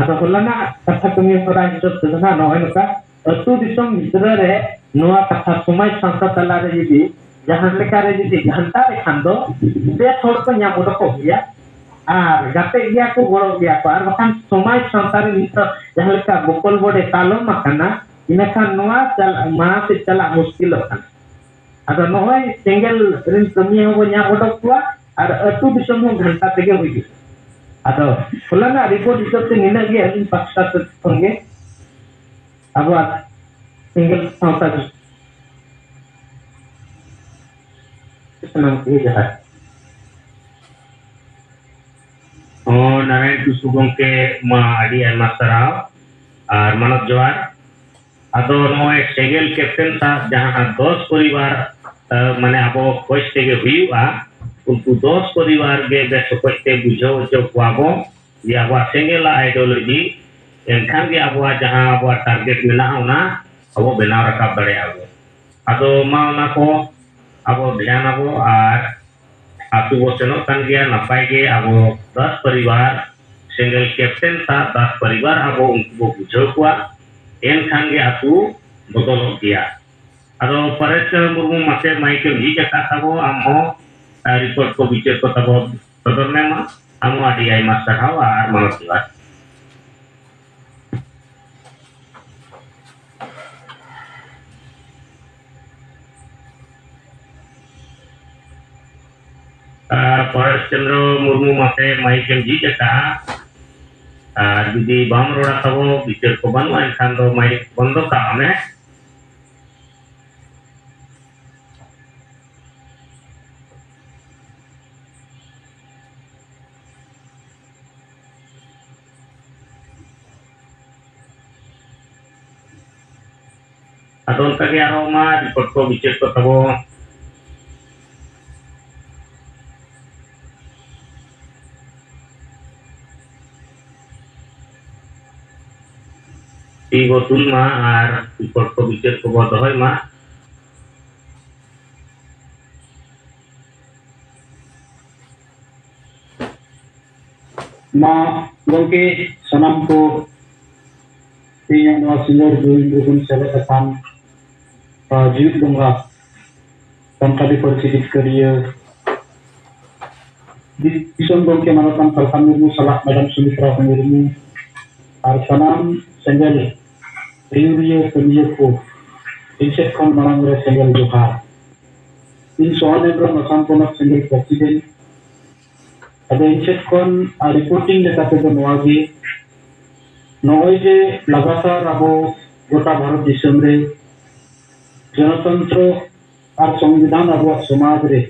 ᱟᱫᱚ ᱦᱚᱞᱟᱱᱟᱜ ᱠᱟᱛᱷᱟ ᱠᱟᱹᱢᱤ ᱦᱚᱨᱟ ᱦᱤᱥᱟᱹᱵ ᱛᱮᱫᱚ ᱱᱟᱜ ᱱᱚᱜᱼᱚᱭ ᱱᱚᱝᱠᱟ ᱟᱹᱛᱩ ᱫᱤᱥᱚᱢ ᱵᱷᱤᱛᱨᱤ ᱨᱮ ᱱᱚᱣᱟ ᱠᱟᱛᱷᱟ ᱥᱚᱢᱟᱡᱽ ᱥᱟᱶᱛᱟ ᱛᱟᱞᱟᱨᱮ ᱡᱩᱫᱤ ᱡᱟᱦᱟᱸ ᱞᱮᱠᱟᱨᱮ ᱡᱩᱫᱤ ᱜᱷᱟᱱᱴᱟ ᱞᱮᱠᱷᱟᱱ ᱫᱚ ᱵᱮᱥ ᱦᱚᱲ ᱠᱚ ᱧᱟᱢ ᱚᱰᱚᱠᱚᱜ ᱜᱮᱭᱟ ᱟᱨ ᱜᱟᱛᱮᱜ ᱜᱮᱭᱟ ᱠᱚ, ᱜᱚᱲᱚᱜ ᱜᱮᱭᱟ ᱠᱚ᱾ ᱟᱨ ᱵᱟᱠᱷᱟᱱ ᱥᱚᱢᱟᱡᱽ ᱥᱟᱶᱛᱟ ᱨᱮ ᱱᱤᱛᱚᱜ ᱡᱟᱦᱟᱸ ᱞᱮᱠᱟ ᱵᱚᱠᱚᱞ ᱵᱚᱰᱮ ᱛᱟᱞᱚᱢ ᱟᱠᱟᱱᱟ, ᱤᱱᱟᱹᱠᱷᱟᱱ ᱱᱚᱣᱟ ᱪᱟᱞᱟᱜ, ᱢᱟᱲᱟᱝ ᱥᱮᱫ ᱪᱟᱞᱟᱜ ᱢᱩᱥᱠᱤᱞᱚᱜ ᱠᱟᱱᱟ᱾ ᱟᱫᱚ ᱱᱚᱜᱼᱚᱭ ᱥᱮᱸᱜᱮᱞ ᱨᱮᱱ ᱠᱟᱹᱢᱤᱭᱟᱹ ᱦᱚᱸᱵᱚ ᱧᱟᱢ ᱚᱰᱚᱠ ᱠᱚᱣᱟ ᱟᱨ ᱟᱹᱛᱩ ᱫᱤᱥᱚᱢ ᱦᱚᱸ ᱜᱷᱟᱱᱴᱟ ᱛᱮᱜᱮ ᱦᱩᱭᱩᱜᱼᱟ᱾ ᱟᱫᱚ ᱦᱚᱞᱟᱱᱟᱜ ᱨᱤᱯᱳᱨᱴ ᱦᱤᱥᱟᱹᱵ ᱛᱮ ᱱᱤᱱᱟᱹᱜ ᱜᱮ ᱟᱹᱞᱤᱧ ᱯᱟᱥᱴᱟ ᱥᱮᱫ ᱠᱷᱚᱱ ᱜᱮ ᱟᱵᱚᱣᱟᱜ ᱥᱮᱸᱜᱮᱞ ᱥᱟᱶᱛᱟ ᱫᱚ ᱥᱟᱱᱟᱢ ᱠᱚᱜᱮ ᱡᱚᱦᱟᱨ᱾ ᱦᱚᱸ, ᱱᱟᱨᱟᱭᱚᱱ ᱴᱩᱥᱩ ᱜᱚᱢᱠᱮ, ᱢᱟ ᱟᱹᱰᱤ ᱟᱭᱢᱟ ᱥᱟᱨᱦᱟᱣ ᱟᱨ ᱢᱟᱱᱚᱛ ᱡᱚᱦᱟᱨ᱾ ᱟᱫᱚ ᱱᱚᱜᱼᱚᱭ ᱥᱮᱸᱜᱮᱞ ᱠᱮᱯᱴᱮᱱ ᱥᱟᱶ ᱡᱟᱦᱟᱸ ᱫᱚᱥ ᱯᱚᱨᱤᱵᱟᱨ, ᱮ, ᱢᱟᱱᱮ ᱟᱵᱚ ᱠᱷᱚᱡᱽ ᱛᱮᱜᱮ ᱦᱩᱭᱩᱜᱼᱟ, ᱩᱱᱠᱩ ᱫᱚᱥ ᱯᱚᱨᱤᱵᱟᱨ ᱜᱮ ᱵᱮᱥ ᱚᱠᱚᱡ ᱛᱮ ᱵᱩᱡᱷᱟᱹᱣ ᱦᱚᱪᱚ ᱠᱚᱣᱟ ᱵᱚ ᱡᱮ ᱟᱵᱚᱣᱟᱜ ᱥᱮᱸᱜᱮᱞᱟᱜ ideology, ᱮᱱᱠᱷᱟᱱ ᱜᱮ ᱟᱵᱚᱣᱟᱜ ᱡᱟᱦᱟᱸ ᱟᱵᱚᱣᱟᱜ target ᱢᱮᱱᱟᱜᱼᱟ, ᱚᱱᱟ ᱟᱵᱚ ᱵᱮᱱᱟᱣ ᱨᱟᱠᱟᱵ ᱫᱟᱲᱮᱭᱟᱜᱼᱟ ᱵᱚ᱾ ᱟᱫᱚ ᱢᱟ ᱚᱱᱟ ᱠᱚ ᱟᱵᱚ ᱫᱷᱮᱭᱟᱱ ᱟᱵᱚ ᱟᱨ ᱟᱹᱛᱩ ᱵᱚ ᱥᱮᱱᱚᱜ ᱠᱟᱱ ᱜᱮᱭᱟ ᱱᱟᱯᱟᱭ ᱜᱮ᱾ ᱟᱵᱚ ᱫᱚᱥ ᱯᱚᱨᱤᱵᱟᱨ, ᱥᱮᱸᱜᱮᱞ ᱠᱮᱯᱴᱮᱱ ᱥᱟᱶ ᱫᱚᱥ ᱯᱚᱨᱤᱵᱟᱨ ᱟᱵᱚ ᱩᱱᱠᱩ ᱵᱚ ᱵᱩᱡᱷᱟᱹᱣ ᱠᱚᱣᱟ, ᱮᱱᱠᱷᱟᱱ ᱜᱮ ᱟᱹᱛᱩ ᱵᱚᱫᱚᱞᱚᱜ ᱜᱮᱭᱟ᱾ ᱟᱫᱚ ᱯᱚᱨᱮᱥ ᱪᱚᱸᱫᱽᱨᱚ ᱢᱩᱨᱢᱩ, ᱢᱟᱥᱮ ᱢᱟᱭᱤᱠ ᱮᱢ ᱡᱷᱤᱡ ᱟᱠᱟᱫ ᱛᱟᱵᱚ, ᱟᱢ ᱦᱚᱸ, ᱟᱨ ᱨᱤᱯᱳᱨᱴ ᱠᱚ ᱵᱤᱪᱟᱹᱨ ᱠᱚ ᱛᱟᱵᱚ ᱥᱚᱫᱚᱨ ᱢᱮ ᱢᱟ᱾ ᱟᱢ ᱦᱚᱸ ᱟᱹᱰᱤ ᱟᱭᱢᱟ ᱥᱟᱨᱦᱟᱣ ᱟᱨ ᱢᱟᱱᱚᱛ ᱡᱚᱦᱟᱨ᱾ ᱟᱨ ᱯᱚᱨᱮᱥ ᱪᱚᱸᱫᱽᱨᱚ ᱢᱩᱨᱢᱩ, ᱢᱟᱥᱮ ᱢᱟᱭᱤᱠ ᱮᱢ ᱡᱷᱤᱡ ᱟᱠᱟᱫᱼᱟ᱾ ᱟᱨ ᱡᱩᱫᱤ ᱵᱟᱢ ᱨᱚᱲᱟ ᱛᱟᱵᱚ, ᱵᱤᱪᱟᱹᱨ ᱠᱚ ᱵᱟᱹᱱᱩᱜᱼᱟ, ᱮᱱᱠᱷᱟᱱ ᱫᱚ ᱢᱟᱭᱤᱠ ᱵᱚᱱᱫᱚ ᱠᱟᱜ ᱢᱮ᱾ ᱟᱫᱚ ᱚᱱᱠᱟ ᱜᱮ ᱟᱨᱦᱚᱸ ᱢᱟ ᱨᱤᱯᱳᱨᱴ ᱠᱚ, ᱵᱤᱪᱟᱹᱨ ᱠᱚ ᱛᱟᱵᱚ᱾ ᱛᱤ ᱵᱚ ᱛᱩᱞ ᱢᱟ ᱟᱨ ᱨᱤᱯᱳᱨᱴ ᱠᱚ, ᱵᱤᱪᱟᱹᱨ ᱠᱚᱵᱚ ᱫᱚᱦᱚᱭ ᱢᱟ᱾ ᱢᱟ ᱜᱚᱢᱠᱮ, ᱥᱟᱱᱟᱢ ᱠᱚ ᱛᱮᱦᱮᱧᱟᱜ ᱱᱚᱣᱟ ᱥᱤᱸᱜᱟᱹᱲ ᱫᱩᱨᱤᱵ ᱨᱮᱵᱚᱱ ᱥᱮᱞᱮᱫ ᱟᱠᱟᱱ, ᱟ, ᱡᱤᱣᱤᱫ ᱵᱚᱸᱜᱟ ᱥᱟᱱᱛᱟᱲᱤ ᱯᱟᱹᱨᱥᱤ ᱡᱤᱛᱠᱟᱹᱨᱤᱭᱟᱹ ᱫᱤᱥᱚᱢ ᱜᱚᱢᱠᱮ ᱢᱟᱱᱚᱛᱟᱱ ᱥᱟᱞᱠᱷᱟᱱ ᱢᱩᱨᱢᱩ ᱥᱟᱞᱟᱜ ᱢᱮᱰᱟᱢ ᱥᱩᱢᱤᱛᱨᱟ ᱢᱩᱨᱢᱩ ᱟᱨ ᱥᱟᱱᱟᱢ ᱥᱮᱸᱜᱮᱞ ᱟᱹᱭᱩᱨᱤᱭᱟᱹ ᱠᱟᱹᱢᱤᱭᱟᱹ ᱠᱚ, ᱤᱧ ᱥᱮᱫ ᱠᱷᱚᱱ ᱢᱟᱲᱟᱝ ᱨᱮ ᱥᱮᱸᱜᱮᱞ ᱡᱚᱦᱟᱨ᱾ ᱤᱧ ᱥᱚᱦᱟᱱ ᱦᱮᱢᱵᱨᱚᱢ, ᱟᱥᱟᱢ ᱯᱚᱱᱚᱛ ᱥᱮᱸᱜᱮᱞ ᱯᱨᱮᱥᱤᱰᱮᱱᱴ᱾ ᱟᱫᱚ ᱤᱧ ᱥᱮᱫ ᱠᱷᱚᱱ, ᱟᱨ, ᱨᱤᱯᱳᱨᱴᱤᱝ ᱞᱮᱠᱟ ᱛᱮᱫᱚ ᱱᱚᱣᱟ ᱜᱮ, ᱱᱚᱜᱼᱚᱭ ᱡᱮ ᱞᱟᱜᱟᱛᱟᱨ ᱟᱵᱚ ᱜᱚᱴᱟ ᱵᱷᱟᱨᱚᱛ ᱫᱤᱥᱚᱢ ᱨᱮ ᱜᱚᱱᱚᱛᱚᱱᱛᱨᱚ ᱟᱨ ᱥᱚᱝᱵᱤᱫᱷᱟᱱ ᱟᱵᱚᱣᱟᱜ ᱥᱚᱢᱟᱡᱽ ᱨᱮ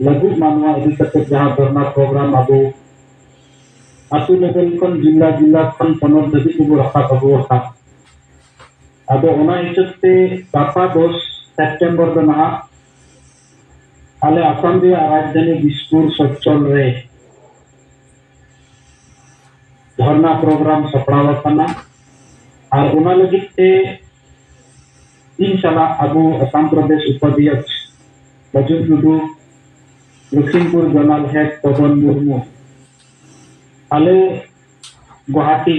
ᱞᱟᱹᱜᱩᱜ ᱢᱟ, ᱱᱚᱣᱟ ᱤᱫᱤ ᱠᱟᱛᱮ ᱡᱟᱦᱟᱸ ᱫᱷᱚᱨᱱᱟ ᱯᱨᱳᱜᱨᱟᱢ ᱟᱵᱚ ᱟᱹᱛᱩ ᱞᱮᱵᱮᱞ ᱠᱷᱚᱱ, ᱡᱤᱞᱟ, ᱡᱤᱞᱟ ᱠᱷᱚᱱ ᱯᱚᱱᱚᱛ ᱫᱷᱟᱹᱵᱤᱡ ᱵᱚ ᱨᱟᱠᱟᱵ ᱟᱹᱜᱩ ᱟᱠᱟᱫ᱾ ᱟᱫᱚ ᱚᱱᱟ ᱦᱤᱥᱟᱹᱵ ᱛᱮ ᱜᱟᱯᱟ ᱫᱚᱥ ᱥᱮᱯᱴᱮᱢᱵᱚᱨ ᱫᱚ ᱱᱟᱦᱟᱜ ᱟᱞᱮ ᱟᱥᱟᱢ ᱨᱮᱭᱟᱜ ᱨᱟᱡᱽᱫᱷᱟᱱᱤ ᱫᱤᱥᱯᱩᱨ ᱥᱚᱪᱪᱚᱞ ᱨᱮ ᱫᱷᱚᱨᱱᱟ ᱯᱨᱳᱜᱨᱟᱢ ᱥᱟᱯᱲᱟᱣ ᱟᱠᱟᱱᱟ᱾ ᱟᱨ ᱚᱱᱟ ᱞᱟᱹᱜᱤᱫ ᱛᱮ ᱤᱧ ᱥᱟᱞᱟᱜ ᱟᱵᱚ ᱟᱥᱟᱢ ᱯᱨᱚᱫᱮᱥ ᱩᱯᱟᱫᱷᱭᱚᱠᱥ ᱵᱟᱹᱡᱩᱱ ᱴᱩᱰᱩ, ᱞᱚᱠᱷᱤᱢᱯᱩᱨ ᱡᱚᱱᱟᱞ ᱦᱮᱰ ᱯᱚᱵᱚᱱ ᱢᱩᱨᱢᱩ, ᱟᱞᱮ ᱜᱩᱣᱟᱦᱟᱴᱤ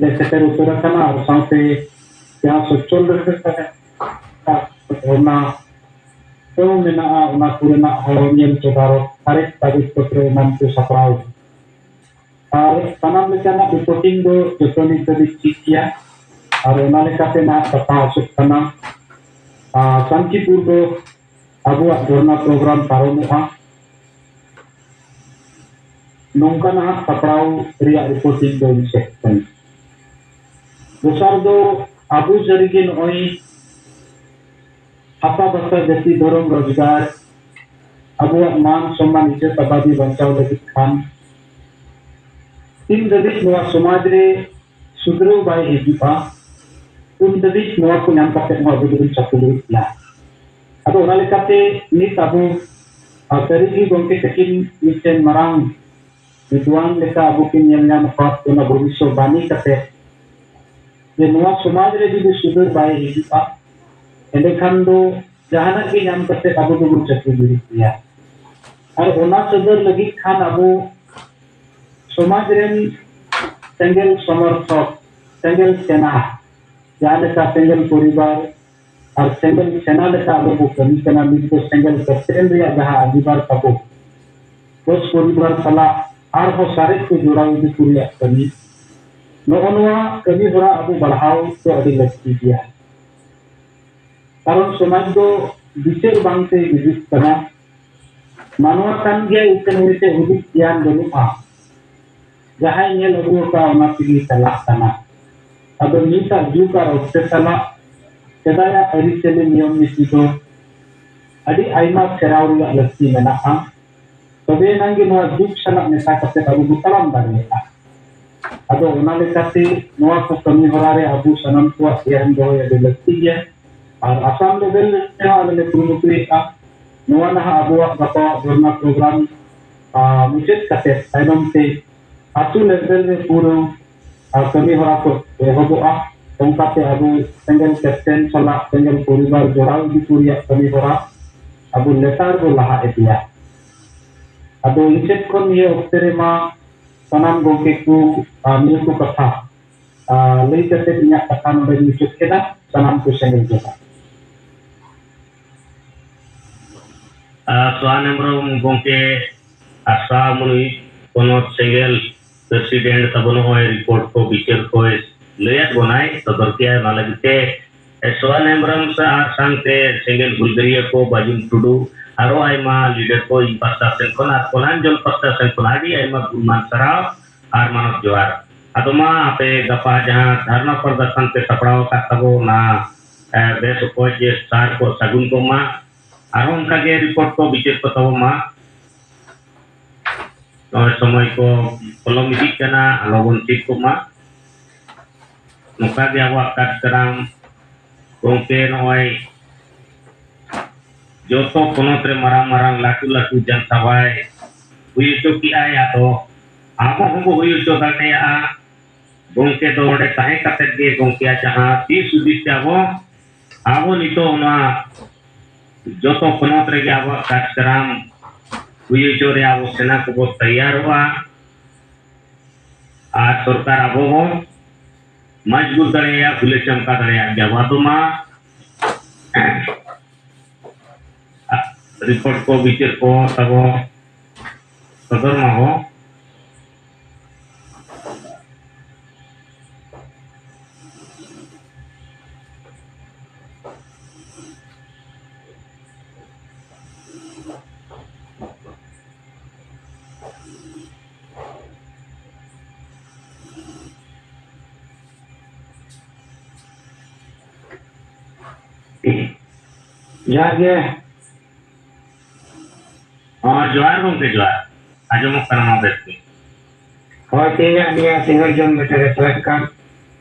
ᱞᱮ ᱥᱮᱴᱮᱨ ᱩᱛᱟᱹᱨ ᱟᱠᱟᱱᱟ᱾ ᱟᱨ ᱥᱟᱶᱛᱮ ᱡᱟᱦᱟᱸ ᱥᱚᱪᱪᱚᱞ ᱨᱮ ᱚᱱᱟ ᱠᱚ ᱢᱮᱱᱟᱜᱼᱟ, ᱚᱱᱟ ᱠᱚᱨᱮᱱᱟᱜ ᱦᱚᱸ ᱧᱮᱞ ᱛᱚᱫᱟᱨᱚᱠ, ᱠᱷᱟᱨᱤᱡ ᱠᱟᱜᱚᱡᱽ ᱯᱚᱛᱨᱚ ᱮᱢᱟᱱ ᱠᱚ ᱥᱟᱯᱲᱟᱣ᱾ ᱟᱨ ᱥᱟᱱᱟᱢ ᱞᱮᱠᱟᱱᱟᱜ ᱨᱤᱯᱳᱨᱴᱤᱝ ᱫᱚ ᱡᱚᱛᱚ ᱱᱤᱛ ᱫᱷᱟᱹᱵᱤᱡ ᱴᱷᱤᱠ ᱜᱮᱭᱟ᱾ ᱟᱨ ᱚᱱᱟ ᱞᱮᱠᱟᱛᱮ ᱱᱟᱦᱟᱜ ᱠᱟᱛᱷᱟ ᱟᱥᱚᱜ ᱠᱟᱱᱟ, ᱟᱨ ᱥᱟᱱᱛᱤᱯᱩᱨ ᱫᱚ ᱟᱵᱚᱣᱟᱜ ᱫᱷᱚᱨᱱᱟ ᱯᱨᱳᱜᱨᱟᱢ ᱯᱟᱨᱚᱢᱚᱜᱼᱟ᱾ ᱱᱚᱝᱠᱟᱱᱟᱜ ᱥᱟᱯᱲᱟᱣ ᱨᱮᱭᱟᱜ ᱨᱤᱯᱳᱨᱴᱤᱝ ᱫᱚ ᱤᱧ ᱥᱮᱫ ᱠᱷᱚᱱ᱾ ᱫᱚᱥᱟᱨ ᱫᱚ, ᱟᱵᱚ ᱥᱟᱹᱨᱤᱜᱮ ᱱᱚᱜᱼᱚᱭ ᱦᱟᱥᱟ ᱵᱷᱟᱥᱟ ᱡᱟᱹᱛᱤ ᱫᱷᱚᱨᱚᱢ ᱨᱳᱡᱽᱜᱟᱨ, ᱟᱵᱚᱣᱟᱜ ᱢᱟᱱ ᱥᱚᱢᱢᱟᱱ ᱤᱡᱽᱡᱚᱛ ᱟᱵᱟᱫᱤ ᱵᱟᱧᱪᱟᱣ ᱞᱟᱹᱜᱤᱫ ᱠᱷᱟᱱ, ᱛᱤᱱ ᱫᱷᱟᱹᱵᱤᱡ ᱱᱚᱣᱟ ᱥᱚᱢᱟᱡᱽ ᱨᱮ ᱥᱩᱫᱷᱨᱟᱹᱣ ᱵᱟᱭ ᱦᱤᱡᱩᱜᱼᱟ, ᱩᱱ ᱫᱷᱟᱹᱵᱤᱡ ᱱᱚᱣᱟ ᱠᱚ ᱧᱟᱢ ᱠᱟᱛᱮ ᱦᱚᱸ ᱟᱵᱚ ᱫᱚᱵᱚᱱ ᱪᱟᱹᱯᱩ ᱫᱩᱲᱩᱵ ᱜᱮᱭᱟ᱾ ᱟᱫᱚ ᱚᱱᱟ ᱞᱮᱠᱟᱛᱮ ᱱᱤᱛ ᱟᱵᱚ, ᱟᱨ ᱥᱟᱹᱨᱤᱜᱮ ᱜᱚᱢᱠᱮ ᱛᱟᱹᱠᱤᱱ ᱢᱤᱫᱴᱮᱱ ᱢᱟᱨᱟᱝ ᱵᱤᱫᱽᱣᱟᱱ ᱞᱮᱠᱟ ᱟᱵᱚ ᱠᱤᱱ ᱧᱮᱞ ᱧᱟᱢ ᱟᱠᱟᱫ ᱵᱚᱱᱟ ᱵᱷᱚᱵᱤᱥᱥᱚᱵᱟᱱᱤ ᱠᱟᱛᱮ, ᱡᱮ ᱱᱚᱣᱟ ᱥᱚᱢᱟᱡᱽ ᱨᱮ ᱡᱩᱫᱤ ᱥᱩᱫᱷᱟᱹᱨ ᱵᱟᱭ ᱦᱤᱡᱩᱜᱼᱟ, ᱮᱸᱰᱮᱠᱷᱟᱱ ᱫᱚ ᱡᱟᱦᱟᱱᱟᱜ ᱜᱮ ᱧᱟᱢ ᱠᱟᱛᱮ ᱟᱵᱚ ᱫᱚᱵᱚᱱ ᱪᱟᱹᱠᱨᱤ ᱵᱤᱨᱤᱫ ᱜᱮᱭᱟ᱾ ᱟᱨ ᱚᱱᱟ ᱥᱩᱫᱷᱟᱹᱨ ᱞᱟᱹᱜᱤᱫ ᱠᱷᱟᱱ ᱟᱵᱚ ᱥᱚᱢᱟᱡᱽ ᱨᱮᱱ ᱥᱮᱸᱜᱮᱞ ᱥᱚᱢᱚᱨᱛᱷᱚᱠ, ᱥᱮᱸᱜᱮᱞ ᱥᱮᱱᱟ, ᱡᱟᱦᱟᱸ ᱞᱮᱠᱟ ᱥᱮᱸᱜᱮᱞ ᱯᱚᱨᱤᱵᱟᱨ ᱟᱨ ᱥᱮᱸᱜᱮᱞ ᱥᱮᱱᱟ ᱞᱮᱠᱟ ᱟᱵᱚ ᱵᱚ ᱠᱟᱹᱢᱤ ᱠᱟᱱᱟ, ᱱᱤᱛ ᱫᱚ ᱥᱮᱸᱜᱮᱞ ᱠᱮᱯᱴᱮᱱ ᱨᱮᱭᱟᱜ ᱡᱟᱦᱟᱸ ᱟᱸᱜᱤᱵᱷᱟᱨ ᱛᱟᱵᱚ, ᱫᱚᱥ ᱯᱚᱨᱤᱵᱟᱨ ᱥᱟᱞᱟᱜ ᱟᱨᱦᱚᱸ ᱥᱟᱨᱮᱡ ᱠᱚ ᱡᱚᱲᱟᱣ ᱤᱫᱤ ᱠᱚ ᱨᱮᱭᱟᱜ ᱠᱟᱹᱢᱤ, ᱱᱚᱜᱼᱚ ᱱᱚᱣᱟ ᱠᱟᱹᱢᱤ ᱦᱚᱨᱟ ᱟᱵᱚ ᱵᱟᱲᱦᱟᱣ ᱫᱚ ᱟᱹᱰᱤ ᱞᱟᱹᱠᱛᱤ ᱜᱮᱭᱟ᱾ ᱠᱟᱨᱚᱱ ᱥᱚᱢᱟᱡᱽ ᱫᱚ ᱵᱤᱪᱟᱹᱨ ᱵᱟᱝᱛᱮ ᱜᱩᱡᱩᱜ ᱠᱟᱱᱟ᱾ ᱢᱟᱱᱣᱟ ᱠᱟᱱ ᱜᱮᱭᱟᱭ, ᱤᱠᱟᱹᱱ ᱩᱱᱤ ᱴᱷᱮᱱ ᱦᱩᱫᱤᱥ ᱜᱮᱭᱟᱱ ᱵᱟᱹᱱᱩᱜᱼᱟ᱾ ᱡᱟᱦᱟᱸᱭ ᱧᱮᱞ ᱟᱹᱜᱩ ᱟᱠᱟᱫ, ᱚᱱᱟ ᱛᱮᱜᱮ ᱪᱟᱞᱟᱜ ᱠᱟᱱᱟ᱾ ᱟᱫᱚ ᱱᱤᱛᱟᱜ ᱡᱩᱜᱽ ᱟᱨ ᱚᱠᱛᱮ ᱥᱟᱞᱟᱜ ᱥᱮᱫᱟᱭᱟᱜ ᱟᱹᱨᱤᱪᱟᱹᱞᱤ ᱱᱤᱭᱚᱢ ᱱᱤᱛᱤ ᱫᱚ ᱟᱹᱰᱤ ᱟᱭᱢᱟ ᱯᱷᱮᱨᱟᱣ ᱨᱮᱭᱟᱜ ᱞᱟᱹᱠᱛᱤ ᱢᱮᱱᱟᱜᱼᱟ᱾ ᱛᱚᱵᱮ ᱮᱱᱟᱝ ᱜᱮ ᱱᱚᱣᱟ ᱡᱩᱜᱽ ᱥᱟᱞᱟᱜ ᱢᱮᱥᱟ ᱠᱟᱛᱮ ᱟᱵᱚ ᱵᱚ ᱛᱟᱲᱟᱢ ᱫᱟᱲᱮᱭᱟᱜᱼᱟ᱾ ᱟᱫᱚ ᱚᱱᱟ ᱞᱮᱠᱟᱛᱮ ᱱᱚᱣᱟ ᱠᱚ ᱠᱟᱹᱢᱤ ᱦᱚᱨᱟ ᱨᱮ ᱟᱵᱚ ᱥᱟᱱᱟᱢ ᱠᱚᱣᱟᱜ ᱫᱷᱮᱭᱟᱱ ᱫᱚᱦᱚᱭ ᱟᱹᱰᱤ ᱞᱟᱹᱠᱛᱤ ᱜᱮᱭᱟ᱾ ᱟᱨ ᱟᱥᱟᱢ ᱞᱮᱵᱮᱞ ᱨᱮᱦᱚᱸ ᱟᱞᱮ ᱞᱮ ᱠᱩᱨᱩᱢᱩᱴᱩᱭᱮᱫᱼᱟ᱾ ᱱᱚᱣᱟ ᱱᱟᱦᱟᱜ ᱟᱵᱚᱣᱟᱜ ᱜᱟᱯᱟ ᱫᱷᱚᱨᱱᱟ ᱯᱨᱳᱜᱨᱟᱢ, ᱟ, ᱢᱩᱪᱟᱹᱫ ᱠᱟᱛᱮ ᱛᱟᱭᱱᱚᱢ ᱛᱮ ᱟᱹᱛᱩ ᱞᱮᱵᱮᱞ ᱨᱮ ᱯᱩᱨᱟᱹ, ᱟ, ᱠᱟᱹᱢᱤ ᱦᱚᱨᱟ ᱠᱚ ᱮᱦᱚᱵᱚᱜᱼᱟ᱾ ᱚᱱᱠᱟᱛᱮ ᱟᱵᱚ ᱥᱮᱸᱜᱮᱞ ᱠᱮᱯᱴᱮᱱ ᱥᱟᱞᱟᱜ ᱥᱮᱸᱜᱮᱞ ᱯᱚᱨᱤᱵᱟᱨ ᱡᱚᱲᱟᱣ ᱤᱫᱤ ᱠᱚ ᱨᱮᱭᱟᱜ ᱠᱟᱹᱢᱤ ᱦᱚᱨᱟ ᱟᱵᱚ ᱞᱮᱛᱟᱲ ᱵᱚ ᱞᱟᱦᱟ ᱤᱫᱤᱭᱟ᱾ ᱟᱫᱚ ᱤᱧ ᱥᱮᱫ ᱠᱷᱚᱱ ᱱᱤᱭᱟᱹ ᱚᱠᱛᱮ ᱨᱮᱢᱟ ᱥᱟᱱᱟᱢ ᱜᱚᱢᱠᱮ ᱠᱚ, ᱟ, ᱱᱤᱭᱟᱹ ᱠᱚ ᱠᱟᱛᱷᱟ, ᱟ, ᱞᱟᱹᱭ ᱠᱟᱛᱮ ᱤᱧᱟᱹᱜ ᱠᱟᱛᱷᱟ ᱱᱚᱰᱮᱧ ᱢᱩᱪᱟᱹᱫ ᱠᱮᱫᱟ᱾ ᱥᱟᱱᱟᱢ ᱠᱚ ᱥᱮᱸᱜᱮᱞ ᱡᱚᱦᱟᱨ᱾ ᱟᱨ ᱥᱚᱦᱟᱱ ᱦᱮᱢᱵᱨᱚᱢ ᱜᱚᱢᱠᱮ, ᱟᱥᱟ ᱢᱩᱱᱤ ᱯᱚᱱᱚᱛ ᱥᱮᱸᱜᱮᱞ ᱯᱨᱮᱥᱤᱰᱮᱱᱴ ᱛᱟᱵᱚ ᱱᱚᱜᱼᱚᱭ ᱨᱤᱯᱳᱨᱴ ᱠᱚ, ᱵᱤᱪᱟᱹᱨ ᱠᱚᱭ ᱞᱟᱹᱭᱟᱫ ᱵᱚᱱᱟᱭ, ᱥᱚᱫᱚᱨ ᱠᱮᱜᱼᱟᱭ᱾ ᱚᱱᱟ ᱞᱟᱹᱜᱤᱫ ᱛᱮ ᱥᱚᱦᱟᱱ ᱦᱮᱢᱵᱨᱚᱢ ᱥᱟ-, ᱟᱨ ᱥᱟᱶᱛᱮ ᱥᱮᱸᱜᱮᱞ ᱦᱩᱞᱜᱟᱹᱨᱤᱭᱟᱹ ᱠᱚ ᱵᱟᱡᱩᱱ ᱴᱩᱰᱩ ᱟᱨᱚ ᱟᱭᱢᱟ ᱞᱤᱰᱟᱨ ᱠᱚ ᱤᱧ ᱯᱟᱥᱴᱟ ᱥᱮᱱ ᱠᱷᱚᱱ ᱟᱨ ᱠᱚᱞᱟᱱ ᱡᱚᱱ ᱯᱟᱥᱴᱟ ᱥᱮᱱ ᱠᱷᱚᱱ ᱟᱹᱰᱤ ᱟᱭᱢᱟ ᱜᱩᱱᱢᱟᱱ ᱥᱟᱨᱦᱟᱣ ᱟᱨ ᱢᱟᱱᱚᱛ ᱡᱚᱦᱟᱨ᱾ ᱟᱫᱚ ᱢᱟ ᱟᱯᱮ ᱜᱟᱯᱟ ᱡᱟᱦᱟᱸ ᱫᱷᱟᱨᱱᱟ ᱯᱨᱚᱫᱚᱨᱥᱚᱱ ᱯᱮ ᱥᱟᱯᱲᱟᱣ ᱟᱠᱟᱫ ᱛᱟᱵᱚ ᱚᱱᱟ, ᱮ, ᱵᱮᱥ ᱚᱠᱚᱡ ᱡᱮ ᱥᱟᱨ ᱠᱚ ᱥᱟᱹᱜᱩᱱ ᱠᱚᱜ ᱢᱟ᱾ ᱟᱨᱦᱚᱸ ᱚᱱᱠᱟ ᱜᱮ ᱨᱤᱯᱳᱨᱴ ᱠᱚ ᱵᱤᱪᱟᱹᱨ ᱠᱚ ᱛᱟᱵᱚ ᱢᱟ᱾ ᱱᱚᱜᱼᱚᱭ ᱥᱚᱢᱚᱭ ᱠᱚ ᱯᱚᱞᱚᱢ ᱤᱫᱤᱜ ᱠᱟᱱᱟ, ᱟᱞᱚ ᱵᱚᱱ ᱪᱮᱫ ᱠᱚᱜ ᱢᱟ᱾ ᱱᱚᱝᱠᱟ ᱜᱮ ᱟᱵᱚᱣᱟᱜ ᱠᱟᱨᱡᱚᱠᱨᱚᱢ ᱜᱚᱢᱠᱮ ᱱᱚᱜᱼᱚᱭ ᱡᱚᱛᱚ ᱯᱚᱱᱚᱛ ᱨᱮ ᱢᱟᱨᱟᱝ ᱢᱟᱨᱟᱝ ᱞᱟᱹᱴᱩ ᱞᱟᱹᱴᱩ ᱡᱚᱱᱥᱟᱵᱷᱟᱭ ᱦᱩᱭ ᱦᱚᱪᱚ ᱠᱮᱜᱼᱟᱭ᱾ ᱟᱫᱚ ᱟᱵᱚ ᱦᱚᱸᱵᱚ ᱦᱩᱭ ᱦᱚᱪᱚ ᱫᱟᱲᱮᱭᱟᱜᱼᱟ᱾ ᱜᱚᱢᱠᱮ ᱫᱚ ᱚᱸᱰᱮ ᱛᱟᱦᱮᱸ ᱠᱟᱛᱮᱫ ᱜᱮ ᱜᱚᱢᱠᱮᱭᱟᱜ ᱡᱟᱦᱟᱸ ᱫᱤᱥ ᱦᱩᱫᱤᱥ ᱛᱮ ᱟᱵᱚ, ᱟᱵᱚ ᱱᱤᱛᱚᱜ ᱚᱱᱟ ᱡᱚᱛᱚ ᱯᱚᱱᱚᱛ ᱨᱮᱜᱮ ᱟᱵᱚᱣᱟᱜ ᱠᱟᱨᱡᱚᱠᱨᱚᱢ ᱦᱩᱭ ᱦᱚᱪᱚ ᱨᱮ ᱟᱵᱚ ᱥᱮᱱᱟ ᱠᱚᱵᱚ ᱛᱮᱭᱟᱨᱚᱜᱼᱟ᱾ ᱟᱨ ᱥᱚᱨᱠᱟᱨ ᱟᱵᱚ ᱵᱚᱱ ᱢᱚᱡᱽᱵᱩᱨ ᱫᱟᱲᱮᱭᱟᱭᱟ, ᱦᱩᱞᱟᱹ ᱪᱟᱢᱠᱟ ᱫᱟᱲᱮᱭᱟᱜ ᱜᱮᱭᱟ᱾ ᱟᱫᱚ ᱢᱟ ᱨᱤᱯᱳᱨᱴ ᱠᱚ, ᱵᱤᱪᱟᱹᱨ ᱠᱚ ᱛᱟᱵᱚ ᱥᱚᱫᱚᱨ ᱢᱟᱵᱚ᱾ ᱡᱚᱦᱟᱨ ᱜᱮ᱾ ᱦᱚᱸ, ᱡᱚᱦᱟᱨ ᱜᱚᱢᱠᱮ, ᱡᱚᱦᱟᱨ᱾ ᱟᱸᱡᱚᱢᱚᱜ ᱠᱟᱱᱟ ᱢᱟ ᱵᱮᱥ ᱜᱮ᱾ ᱦᱳᱭ, ᱛᱮᱦᱮᱧᱟᱜ ᱱᱤᱭᱟᱹ ᱥᱤᱸᱜᱟᱹᱲ ᱡᱚᱢ ᱵᱮᱴᱟ ᱨᱮ ᱥᱮᱞᱮᱫ ᱠᱟᱱ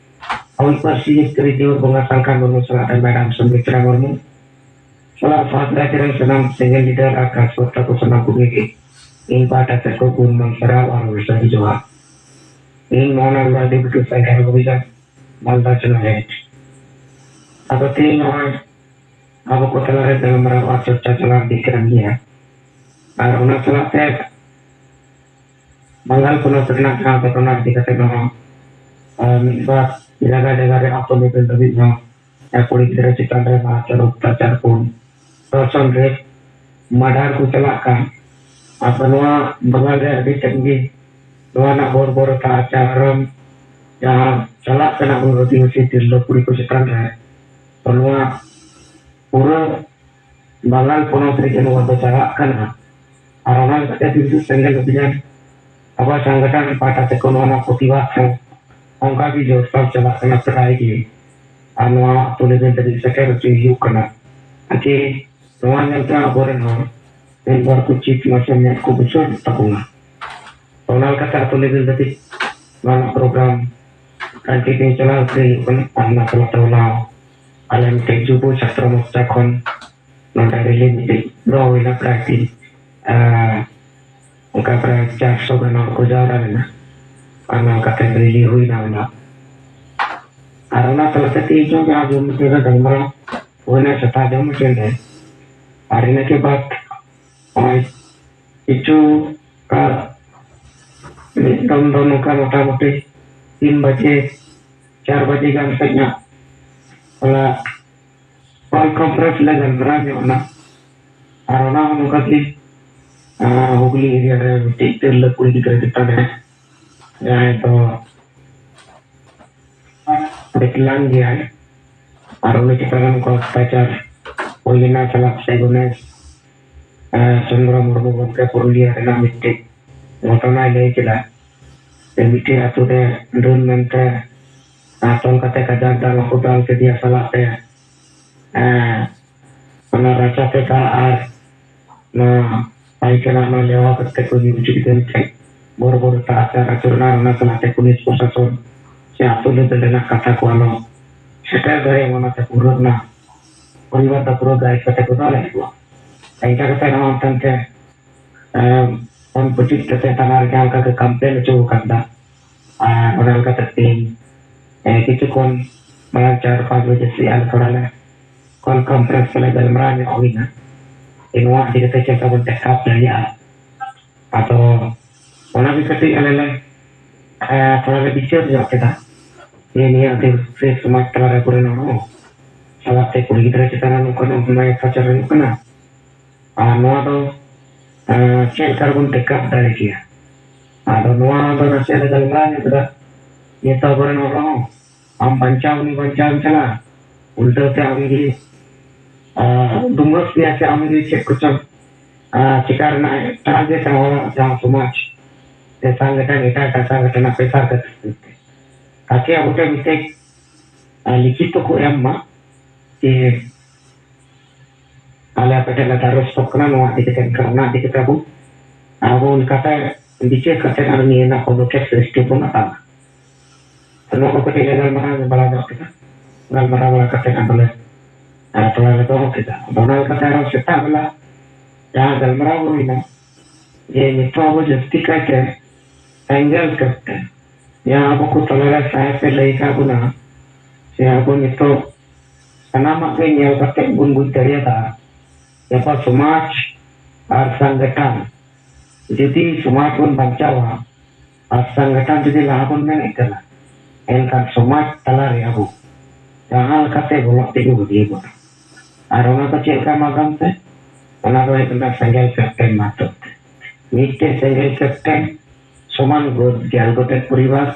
ᱦᱩᱞ ᱯᱟᱹᱨᱥᱤ ᱡᱤᱛᱠᱟᱹᱨᱤᱡ ᱡᱤᱣᱤ ᱵᱚᱸᱜᱟ ᱥᱟᱞᱠᱷᱟᱱ ᱢᱩᱨᱢᱩ ᱥᱟᱞᱟᱜ ᱨᱮ ᱢᱮᱰᱟᱢ ᱥᱚᱢᱤᱛᱨᱟ ᱢᱩᱨᱢᱩ ᱥᱟᱞᱟᱜ ᱥᱟᱶᱛᱟ ᱨᱮᱱ ᱥᱟᱱᱟᱢ ᱥᱮᱸᱜᱮᱞ ᱞᱤᱰᱟᱨ ᱟᱨ ᱠᱟᱡᱽᱠᱚᱨᱛᱟ ᱠᱚ ᱥᱟᱱᱟᱢ ᱠᱚᱜᱮ ᱜᱮ ᱤᱧ ᱯᱟᱦᱴᱟ ᱥᱮᱫ ᱠᱷᱚᱱ ᱜᱩᱱᱢᱟᱱ ᱥᱟᱨᱦᱟᱣ ᱟᱨ ᱦᱩᱞᱥᱟᱹᱭ ᱡᱚᱦᱟᱨ᱾ ᱤᱧ Mohan Hansda, deputy central officer, ᱢᱟᱞᱫᱟ ᱡᱮᱞᱟ ᱦᱮᱰ᱾ ᱟᱫᱚ ᱛᱮᱦᱮᱧ ᱱᱚᱜᱼᱚᱭ ᱟᱵᱚ ᱠᱚ ᱛᱟᱞᱟᱨᱮ ᱜᱟᱞᱢᱟᱨᱟᱣ ᱟᱨ ᱪᱚᱨᱪᱟ ᱪᱟᱞᱟᱣ ᱤᱫᱤᱜ ᱠᱟᱱ ᱜᱮᱭᱟ᱾ ᱟᱨ ᱚᱱᱟ ᱥᱟᱞᱟᱜ ᱛᱮ ᱵᱟᱝᱜᱟᱞ ᱯᱚᱱᱚᱛ ᱨᱮᱱᱟᱜ ᱡᱟᱦᱟᱸ ᱜᱷᱚᱴᱚᱱᱟ ᱤᱫᱤ ᱠᱟᱛᱮ ᱦᱚᱸ, ᱟᱨ ᱢᱤᱫ ᱵᱟᱨ ᱡᱟᱭᱜᱟ ᱡᱟᱭᱜᱟ ᱨᱮ ᱟᱛᱳ ᱞᱮᱵᱮᱞ ᱫᱷᱟᱹᱵᱤᱡ ᱦᱚᱸ, ᱟᱨ ᱠᱩᱲᱤ ᱜᱤᱫᱽᱨᱟᱹ ᱪᱮᱛᱟᱱ ᱨᱮ ᱱᱟᱦᱟᱪᱟᱨ, ᱚᱛᱛᱟᱪᱟᱨ ᱠᱚ, ᱫᱷᱚᱨᱥᱚᱱ, ᱨᱮᱯ, ᱢᱟᱨᱰᱟᱨ ᱠᱚ ᱪᱟᱞᱟᱜ ᱠᱟᱱ᱾ ᱟᱫᱚ ᱱᱚᱣᱟ ᱵᱟᱝᱜᱟᱞ ᱨᱮ ᱟᱹᱰᱤ ᱛᱮᱫ ᱜᱮ ᱱᱚᱣᱟ ᱨᱮᱱᱟᱜ ᱵᱚᱨᱵᱚᱨᱚᱛᱟ, ᱟᱪᱟᱨᱚᱱ ᱡᱟᱦᱟᱸ ᱪᱟᱞᱟᱜ ᱠᱟᱱᱟ ᱩᱱ ᱟᱹᱫᱤᱵᱟᱹᱥᱤ ᱛᱤᱨᱞᱟᱹ ᱠᱩᱲᱤ ᱠᱚ ᱪᱮᱛᱟᱱ ᱨᱮ, ᱛᱚ ᱱᱚᱣᱟ ᱯᱩᱨᱟᱹ ᱵᱟᱝᱜᱟᱞ ᱯᱚᱱᱚᱛ ᱨᱮᱜᱮ ᱱᱚᱣᱟ ᱫᱚ ᱪᱟᱞᱟᱜ ᱠᱟᱱᱟ᱾ ᱟᱨ ᱚᱱᱟ ᱞᱮᱠᱟᱛᱮ ᱵᱤᱫᱩ ᱥᱮᱸᱜᱮᱞ ᱚᱵᱷᱤᱡᱟᱱ ᱟᱵᱚ ᱥᱚᱝᱜᱚᱴᱷᱚᱱ ᱯᱟᱦᱴᱟ ᱥᱮᱫ ᱠᱷᱚᱱ ᱱᱚᱣᱟ ᱨᱮᱱᱟᱜ ᱯᱨᱚᱛᱤᱵᱟᱫ ᱦᱚᱸ ᱚᱱᱠᱟ ᱜᱮ ᱡᱳᱨᱥᱳᱨ ᱪᱟᱞᱟᱜ ᱠᱟᱱᱟ ᱯᱨᱟᱭ ᱜᱮ᱾ ᱟᱨ ᱱᱚᱣᱟ ᱟᱹᱛᱩ ᱞᱮᱵᱮᱞ ᱫᱷᱟᱹᱵᱤᱡ ᱥᱮᱴᱮᱨ ᱦᱚᱪᱚᱭ ᱦᱩᱭᱩᱜ ᱠᱟᱱᱟ᱾ ᱟᱨ ᱪᱮ ᱱᱚᱣᱟ ᱧᱮᱞᱛᱮ ᱟᱵᱚᱨᱮᱱ ᱦᱚᱲ ᱢᱤᱫ ᱵᱟᱨ ᱠᱚ ᱪᱮᱫ ᱢᱟᱥᱮ ᱢᱮᱫ ᱠᱚ ᱵᱩᱡᱷᱟᱹᱣ ᱛᱟᱵᱚᱱᱟ᱾ ᱚᱱᱟ ᱞᱮᱠᱟᱛᱮ ᱟᱹᱛᱩ ᱞᱮᱵᱮᱞ ᱫᱷᱟᱹᱵᱤᱡ ᱱᱚᱣᱟ ᱨᱮᱱᱟᱜ ᱯᱨᱳᱜᱨᱟᱢ ᱠᱚᱱᱴᱤᱱᱤᱭᱩ ᱪᱟᱞᱟᱣ ᱦᱚᱪᱚᱭ ᱦᱩᱭᱩᱜ ᱠᱟᱱᱟ᱾ ᱟᱨ ᱚᱱᱟ ᱥᱟᱞᱟᱜ ᱛᱮ ᱦᱚᱞᱟ ᱟᱞᱮ ᱢᱤᱫᱴᱮᱡ ᱡᱩᱵᱚ ᱪᱷᱟᱛᱨᱚ ᱢᱳᱨᱪᱟ ᱠᱷᱚᱱ ᱱᱚᱰᱮ ᱨᱮᱞᱤ ᱢᱤᱫᱴᱮᱡ ᱫᱚᱦᱚ ᱦᱩᱭᱱᱟ, ᱯᱨᱟᱭ ᱛᱤᱱ, ᱟᱨ ᱚᱱᱠᱟ ᱯᱨᱟᱭ ᱪᱟᱨᱥᱚ ᱜᱟᱱ ᱦᱚᱲ ᱠᱚ ᱡᱟᱣᱨᱟ ᱞᱮᱱᱟ᱾ ᱟᱨ ᱱᱚᱝᱠᱟ ᱛᱮ ᱨᱮᱞᱤ ᱦᱩᱭᱱᱟ ᱚᱱᱟ᱾ ᱟᱨ ᱚᱱᱟ ᱛᱟᱞᱟ ᱛᱮ ᱛᱮᱦᱮᱧ ᱦᱚᱸ ᱡᱟᱦᱟᱸ ᱡᱚᱢ ᱢᱩᱪᱟᱹᱫ ᱨᱮ ᱜᱟᱞᱢᱟᱨᱟᱣ ᱦᱩᱭᱱᱟ ᱥᱮᱛᱟᱜ ᱡᱚᱢ ᱢᱩᱪᱟᱹᱫ ᱨᱮ, ᱟᱨ ᱤᱱᱟᱹ ᱠᱮ ᱵᱟᱫ ᱱᱚᱜᱼᱚᱭ ᱠᱤᱪᱷᱩ ᱟᱨ ᱢᱤᱫ ᱫᱚᱢ ᱫᱚ ᱱᱚᱝᱠᱟ ᱢᱚᱴᱟᱢᱩᱴᱤ ᱛᱤᱱ ᱵᱟᱡᱮ, ᱪᱟᱨ ᱵᱟᱡᱮ ᱜᱟᱱ ᱥᱮᱫ ᱧᱚᱜ ᱚᱱᱟ ᱠᱚᱞ ᱠᱚᱱᱯᱷᱟᱨᱮᱱᱥ ᱞᱮ ᱜᱟᱞᱢᱟᱨᱟᱣ ᱧᱚᱜ ᱮᱱᱟ᱾ ᱟᱨ ᱚᱱᱟ ᱦᱚᱸ ᱱᱚᱝᱠᱟ ᱜᱮ, ᱟᱨ ᱦᱩᱜᱽᱞᱤ ᱮᱨᱤᱭᱟ ᱨᱮ ᱢᱤᱫᱴᱤᱡ ᱛᱤᱨᱞᱟᱹ ᱠᱩᱲᱤ ᱜᱤᱫᱽᱨᱟᱹ ᱪᱮᱛᱟᱱ ᱨᱮ ᱡᱟᱦᱟᱸᱭ ᱫᱚ ᱵᱤᱠᱞᱟᱝ ᱜᱮᱭᱟᱭ, ᱟᱨ ᱩᱱᱤ ᱪᱮᱛᱟᱱ ᱨᱮ ᱱᱚᱝᱠᱟ ᱚᱛᱛᱟᱪᱟᱨ ᱦᱩᱭ ᱞᱮᱱᱟ ᱥᱟᱞᱟᱜ ᱥᱮ ᱜᱚᱱᱮᱥ, ᱟᱨ ᱪᱚᱱᱫᱨᱚ ᱢᱩᱨᱢᱩ ᱜᱚᱢᱠᱮ ᱯᱩᱨᱩᱞᱤᱭᱟᱹ ᱨᱮᱱᱟᱜ ᱢᱤᱫᱴᱤᱡ ᱜᱷᱚᱴᱚᱱᱟᱭ ᱞᱟᱹᱭ ᱠᱮᱫᱟ᱾ ᱡᱮ ᱢᱤᱫᱴᱤᱡ ᱟᱛᱳ ᱨᱮ ᱰᱟᱹᱱ ᱢᱮᱱᱛᱮ ᱟᱨ ᱛᱚᱞ ᱠᱟᱛᱮ ᱠᱟᱡᱟᱠ ᱫᱟᱞ ᱦᱚᱸᱠᱚ ᱫᱟᱞ ᱠᱮᱫᱮᱭᱟ ᱥᱟᱞᱟᱜ ᱛᱮ, ᱮᱸ, ᱚᱱᱟ ᱨᱟᱪᱟ ᱛᱮ ᱫᱟᱜ ᱟᱨ ᱱᱚᱣᱟ ᱯᱟᱭᱠᱷᱟᱱᱟ ᱚᱱᱟ ᱞᱮᱣᱟ ᱠᱟᱛᱮ ᱠᱚ ᱧᱩ ᱦᱚᱪᱚ ᱠᱮᱫᱟ᱾ ᱢᱤᱫᱴᱮᱡ ᱵᱚᱨ ᱵᱚᱨ ᱛᱟᱲᱟᱛᱟᱲ ᱟᱹᱛᱩ ᱨᱮᱱᱟᱜ ᱚᱱᱟ ᱥᱟᱞᱟᱜ ᱛᱮ ᱯᱩᱞᱤᱥ ᱯᱨᱚᱥᱟᱥᱚᱱ ᱥᱮ ᱟᱹᱛᱩ ᱞᱮᱵᱮᱞ ᱨᱮᱱᱟᱜ ᱠᱟᱛᱷᱟ ᱠᱚ ᱟᱞᱚ ᱥᱮᱴᱮᱨ ᱫᱟᱲᱮᱭᱟᱜ ᱢᱟ, ᱚᱱᱟᱛᱮ ᱯᱩᱨᱟᱹ ᱚᱱᱟ ᱯᱚᱨᱤᱵᱟᱨ ᱫᱚ ᱯᱩᱨᱟᱹ ᱜᱟᱭᱤᱰ ᱠᱟᱛᱮ ᱠᱚ ᱫᱚᱦᱚ ᱞᱮᱫ ᱠᱚᱣᱟ᱾ ᱤᱱᱠᱟ ᱠᱟᱛᱮ ᱦᱚᱸ ᱚᱱᱛᱮ ᱮᱸ, ᱯᱷᱳᱱ ᱯᱩᱪᱩᱡ ᱠᱟᱛᱮ ᱛᱟᱞᱟ ᱨᱮ ᱡᱟᱦᱟᱸ ᱞᱮᱠᱟ ᱠᱚ ᱠᱟᱢᱯᱞᱮᱱ ᱦᱚᱪᱚ ᱟᱠᱟᱫᱟ᱾ ᱟᱨ ᱚᱱᱟ ᱞᱮᱠᱟᱛᱮ ᱛᱮᱦᱮᱧ, ᱮᱸ, ᱠᱤᱪᱷᱩ ᱠᱷᱚᱱ ᱢᱟᱲᱟᱝ ᱪᱟᱨ ᱯᱟᱸᱪ ᱵᱟᱡᱮ ᱥᱮᱫ ᱟᱞᱮ ᱛᱷᱚᱲᱟ ᱞᱮ ᱠᱚᱞ ᱠᱚᱱᱯᱷᱟᱨᱮᱱᱥ ᱛᱮᱞᱮ ᱜᱟᱞᱢᱟᱨᱟᱣ ᱧᱚᱜ ᱦᱩᱭᱱᱟ᱾ ᱡᱮ ᱱᱚᱣᱟ ᱤᱫᱤ ᱠᱟᱛᱮ ᱪᱮᱫ ᱞᱮᱠᱟ ᱵᱚᱱ ᱴᱮᱠᱟᱯ ᱫᱟᱲᱮᱭᱟᱜᱼᱟ᱾ ᱟᱫᱚ ᱚᱱᱟ ᱜᱮ ᱠᱟᱹᱴᱤᱡ ᱟᱞᱮ ᱞᱮ, ᱮᱸ, ᱛᱷᱚᱲᱟ ᱞᱮ ᱵᱤᱪᱟᱹᱨ ᱧᱚᱜ ᱠᱮᱫᱟ᱾ ᱡᱮ ᱱᱤᱭᱟᱹ ᱟᱹᱫᱤᱵᱟᱹᱥᱤ ᱥᱚᱢᱟᱡᱽ ᱛᱟᱞᱟ ᱨᱮ ᱟᱵᱚᱨᱮᱱ ᱦᱚᱲ ᱦᱚᱸ ᱥᱟᱞᱟᱜ ᱛᱮ ᱠᱩᱲᱤ ᱜᱤᱫᱽᱨᱟᱹ ᱪᱮᱛᱟᱱ ᱨᱮ ᱱᱚᱝᱠᱟᱱ ᱚᱱᱱᱭᱟᱭ ᱚᱛᱛᱟᱪᱟᱨ ᱦᱩᱭᱩᱜ ᱠᱟᱱᱟ᱾ ᱟᱨ ᱱᱚᱣᱟ ᱫᱚ, ᱮᱸ, ᱪᱮᱫ ᱞᱮᱠᱟ ᱨᱮᱵᱚᱱ ᱴᱮᱠᱟᱯ ᱫᱟᱲᱮ ᱠᱮᱭᱟ? ᱟᱫᱚ ᱱᱚᱣᱟ ᱫᱚ ᱱᱟᱥᱮ ᱞᱮ ᱜᱟᱞᱢᱟᱨᱟᱣ ᱧᱚᱜ ᱠᱮᱫᱟ᱾ ᱱᱤᱛᱚᱜ ᱟᱵᱚᱨᱮᱱ ᱦᱚᱲ ᱦᱚᱸ ᱟᱢ ᱵᱟᱧᱪᱟᱣ, ᱩᱱᱤ ᱵᱟᱧᱪᱟᱣ ᱮᱢ ᱪᱟᱞᱟᱜᱼᱟ, ᱩᱞᱴᱟᱹ ᱛᱮ ᱟᱢ ᱜᱮ, ᱟᱸ, ᱫᱩᱢᱟᱹᱥ ᱜᱮᱭᱟ ᱥᱮ ᱟᱢ ᱜᱮ ᱪᱮᱫ ᱠᱚᱪᱚᱝ ᱪᱮᱠᱟ ᱨᱮᱱᱟᱜ ᱮᱴᱟᱜ ᱜᱮ ᱛᱟᱦᱮᱸ ᱡᱟᱦᱟᱸ ᱥᱚᱢᱟᱡᱽ ᱥᱮ ᱥᱟᱝᱜᱚᱴᱷᱚᱱ ᱮᱴᱟᱜ ᱮᱴᱟᱜ ᱥᱟᱝᱜᱚᱴᱷᱚᱱ ᱯᱮᱥᱟᱨ ᱠᱷᱟᱹᱛᱤᱨ ᱛᱮ ᱛᱟᱠᱮ ᱟᱵᱚ ᱴᱷᱮᱱ ᱢᱤᱫᱴᱮᱡ ᱞᱤᱠᱷᱤᱛ ᱠᱚ ᱮᱢ ᱢᱟ ᱡᱮ ᱟᱞᱮ ᱟᱯᱮ ᱴᱷᱮᱱ ᱞᱮ ᱫᱟᱨᱚᱥᱛᱚᱜ ᱠᱟᱱᱟ ᱱᱚᱣᱟ ᱤᱫᱤ ᱠᱟᱛᱮ ᱮᱱᱠᱷᱟᱱ ᱚᱱᱟ ᱤᱫᱤ ᱠᱟᱛᱮ ᱟᱵᱚ ᱟᱵᱚ ᱚᱱᱠᱟᱛᱮ ᱵᱤᱪᱟᱹᱨ ᱠᱟᱛᱮ ᱟᱨ ᱱᱤᱭᱟᱹ ᱨᱮᱱᱟᱜ ᱯᱚᱫᱚᱠᱷᱮᱯ ᱥᱨᱤᱥᱴᱤ ᱵᱚᱱ ᱦᱟᱛᱟᱣᱟ᱾ ᱱᱚᱣᱟ ᱠᱚ ᱠᱟᱹᱴᱤᱡ ᱞᱮ ᱜᱟᱞᱢᱟᱨᱟᱣ ᱵᱟᱲᱟ ᱧᱚᱜ ᱠᱮᱫᱟ᱾ ᱜᱟᱞᱢᱟᱨᱟᱣ ᱵᱟᱲᱟ ᱠᱟᱛᱮ ᱟᱫᱚᱞᱮ ᱛᱷᱚᱲᱟ ᱞᱮ ᱫᱚᱦᱚ ᱠᱮᱫᱟ᱾ ᱟᱫᱚ ᱚᱱᱟ ᱞᱮᱠᱟᱛᱮ ᱟᱨᱚ ᱥᱮᱛᱟᱜ ᱵᱮᱞᱟ ᱡᱟᱦᱟᱸ ᱜᱟᱞᱢᱟᱨᱟᱣ ᱦᱩᱭᱱᱟ ᱡᱮ ᱱᱤᱛᱚᱜ ᱟᱵᱚ ᱡᱟᱹᱥᱛᱤ ᱠᱟᱭᱛᱮ ᱥᱮᱸᱜᱮᱞ ᱠᱟᱛᱮ ᱡᱟᱦᱟᱸ ᱟᱵᱚ ᱠᱚ ᱛᱟᱞᱟᱨᱮ ᱥᱟᱦᱮᱵ ᱮ ᱞᱟᱹᱭ ᱟᱠᱟᱫ ᱵᱚᱱᱟ ᱥᱮ ᱟᱵᱚ ᱱᱤᱛᱚᱜ ᱥᱟᱱᱟᱢᱟᱜ ᱜᱮ ᱧᱮᱞ ᱠᱟᱛᱮ ᱵᱚᱱ ᱵᱩᱡᱽ ᱫᱟᱲᱮᱭᱟᱫᱟ ᱡᱮ ᱟᱵᱚ ᱥᱚᱢᱟᱡᱽ ᱟᱨ ᱥᱚᱝᱜᱚᱴᱷᱚᱱ ᱡᱩᱫᱤ ᱥᱚᱢᱟᱡᱽ ᱵᱚᱱ ᱵᱟᱧᱪᱟᱣᱟ ᱟᱨ ᱥᱚᱝᱜᱚᱴᱷᱚᱱ ᱡᱩᱫᱤ ᱞᱟᱦᱟ ᱵᱚᱱ ᱢᱮᱱᱮᱫ ᱠᱟᱱᱟ ᱮᱱᱠᱷᱟᱱ ᱥᱚᱢᱟᱡᱽ ᱛᱟᱞᱟᱨᱮ ᱟᱵᱚ ᱡᱟᱦᱟᱸ ᱞᱮᱠᱟᱛᱮ ᱵᱚᱞᱚᱜ ᱛᱮᱜᱮ ᱵᱷᱟᱹᱜᱤ ᱵᱚᱱᱟ᱾ ᱟᱨ ᱚᱱᱟ ᱫᱚ ᱪᱮᱫ ᱞᱮᱠᱟ ᱢᱟᱫᱽᱫᱷᱚᱢ ᱛᱮ? ᱚᱱᱟ ᱫᱚ ᱦᱩᱭᱩᱜ ᱠᱟᱱᱟ ᱥᱮᱸᱜᱮᱞ ᱠᱮᱯᱴᱮᱱ ᱢᱟᱫᱽᱫᱷᱚᱢ ᱛᱮ᱾ ᱢᱤᱫᱴᱮᱱ ᱥᱮᱸᱜᱮᱞ ᱠᱮᱯᱴᱮᱱ ᱥᱚᱢᱟᱱ ᱜᱚ- ᱜᱮᱞ ᱜᱚᱴᱮᱡ ᱯᱚᱨᱤᱵᱟᱨ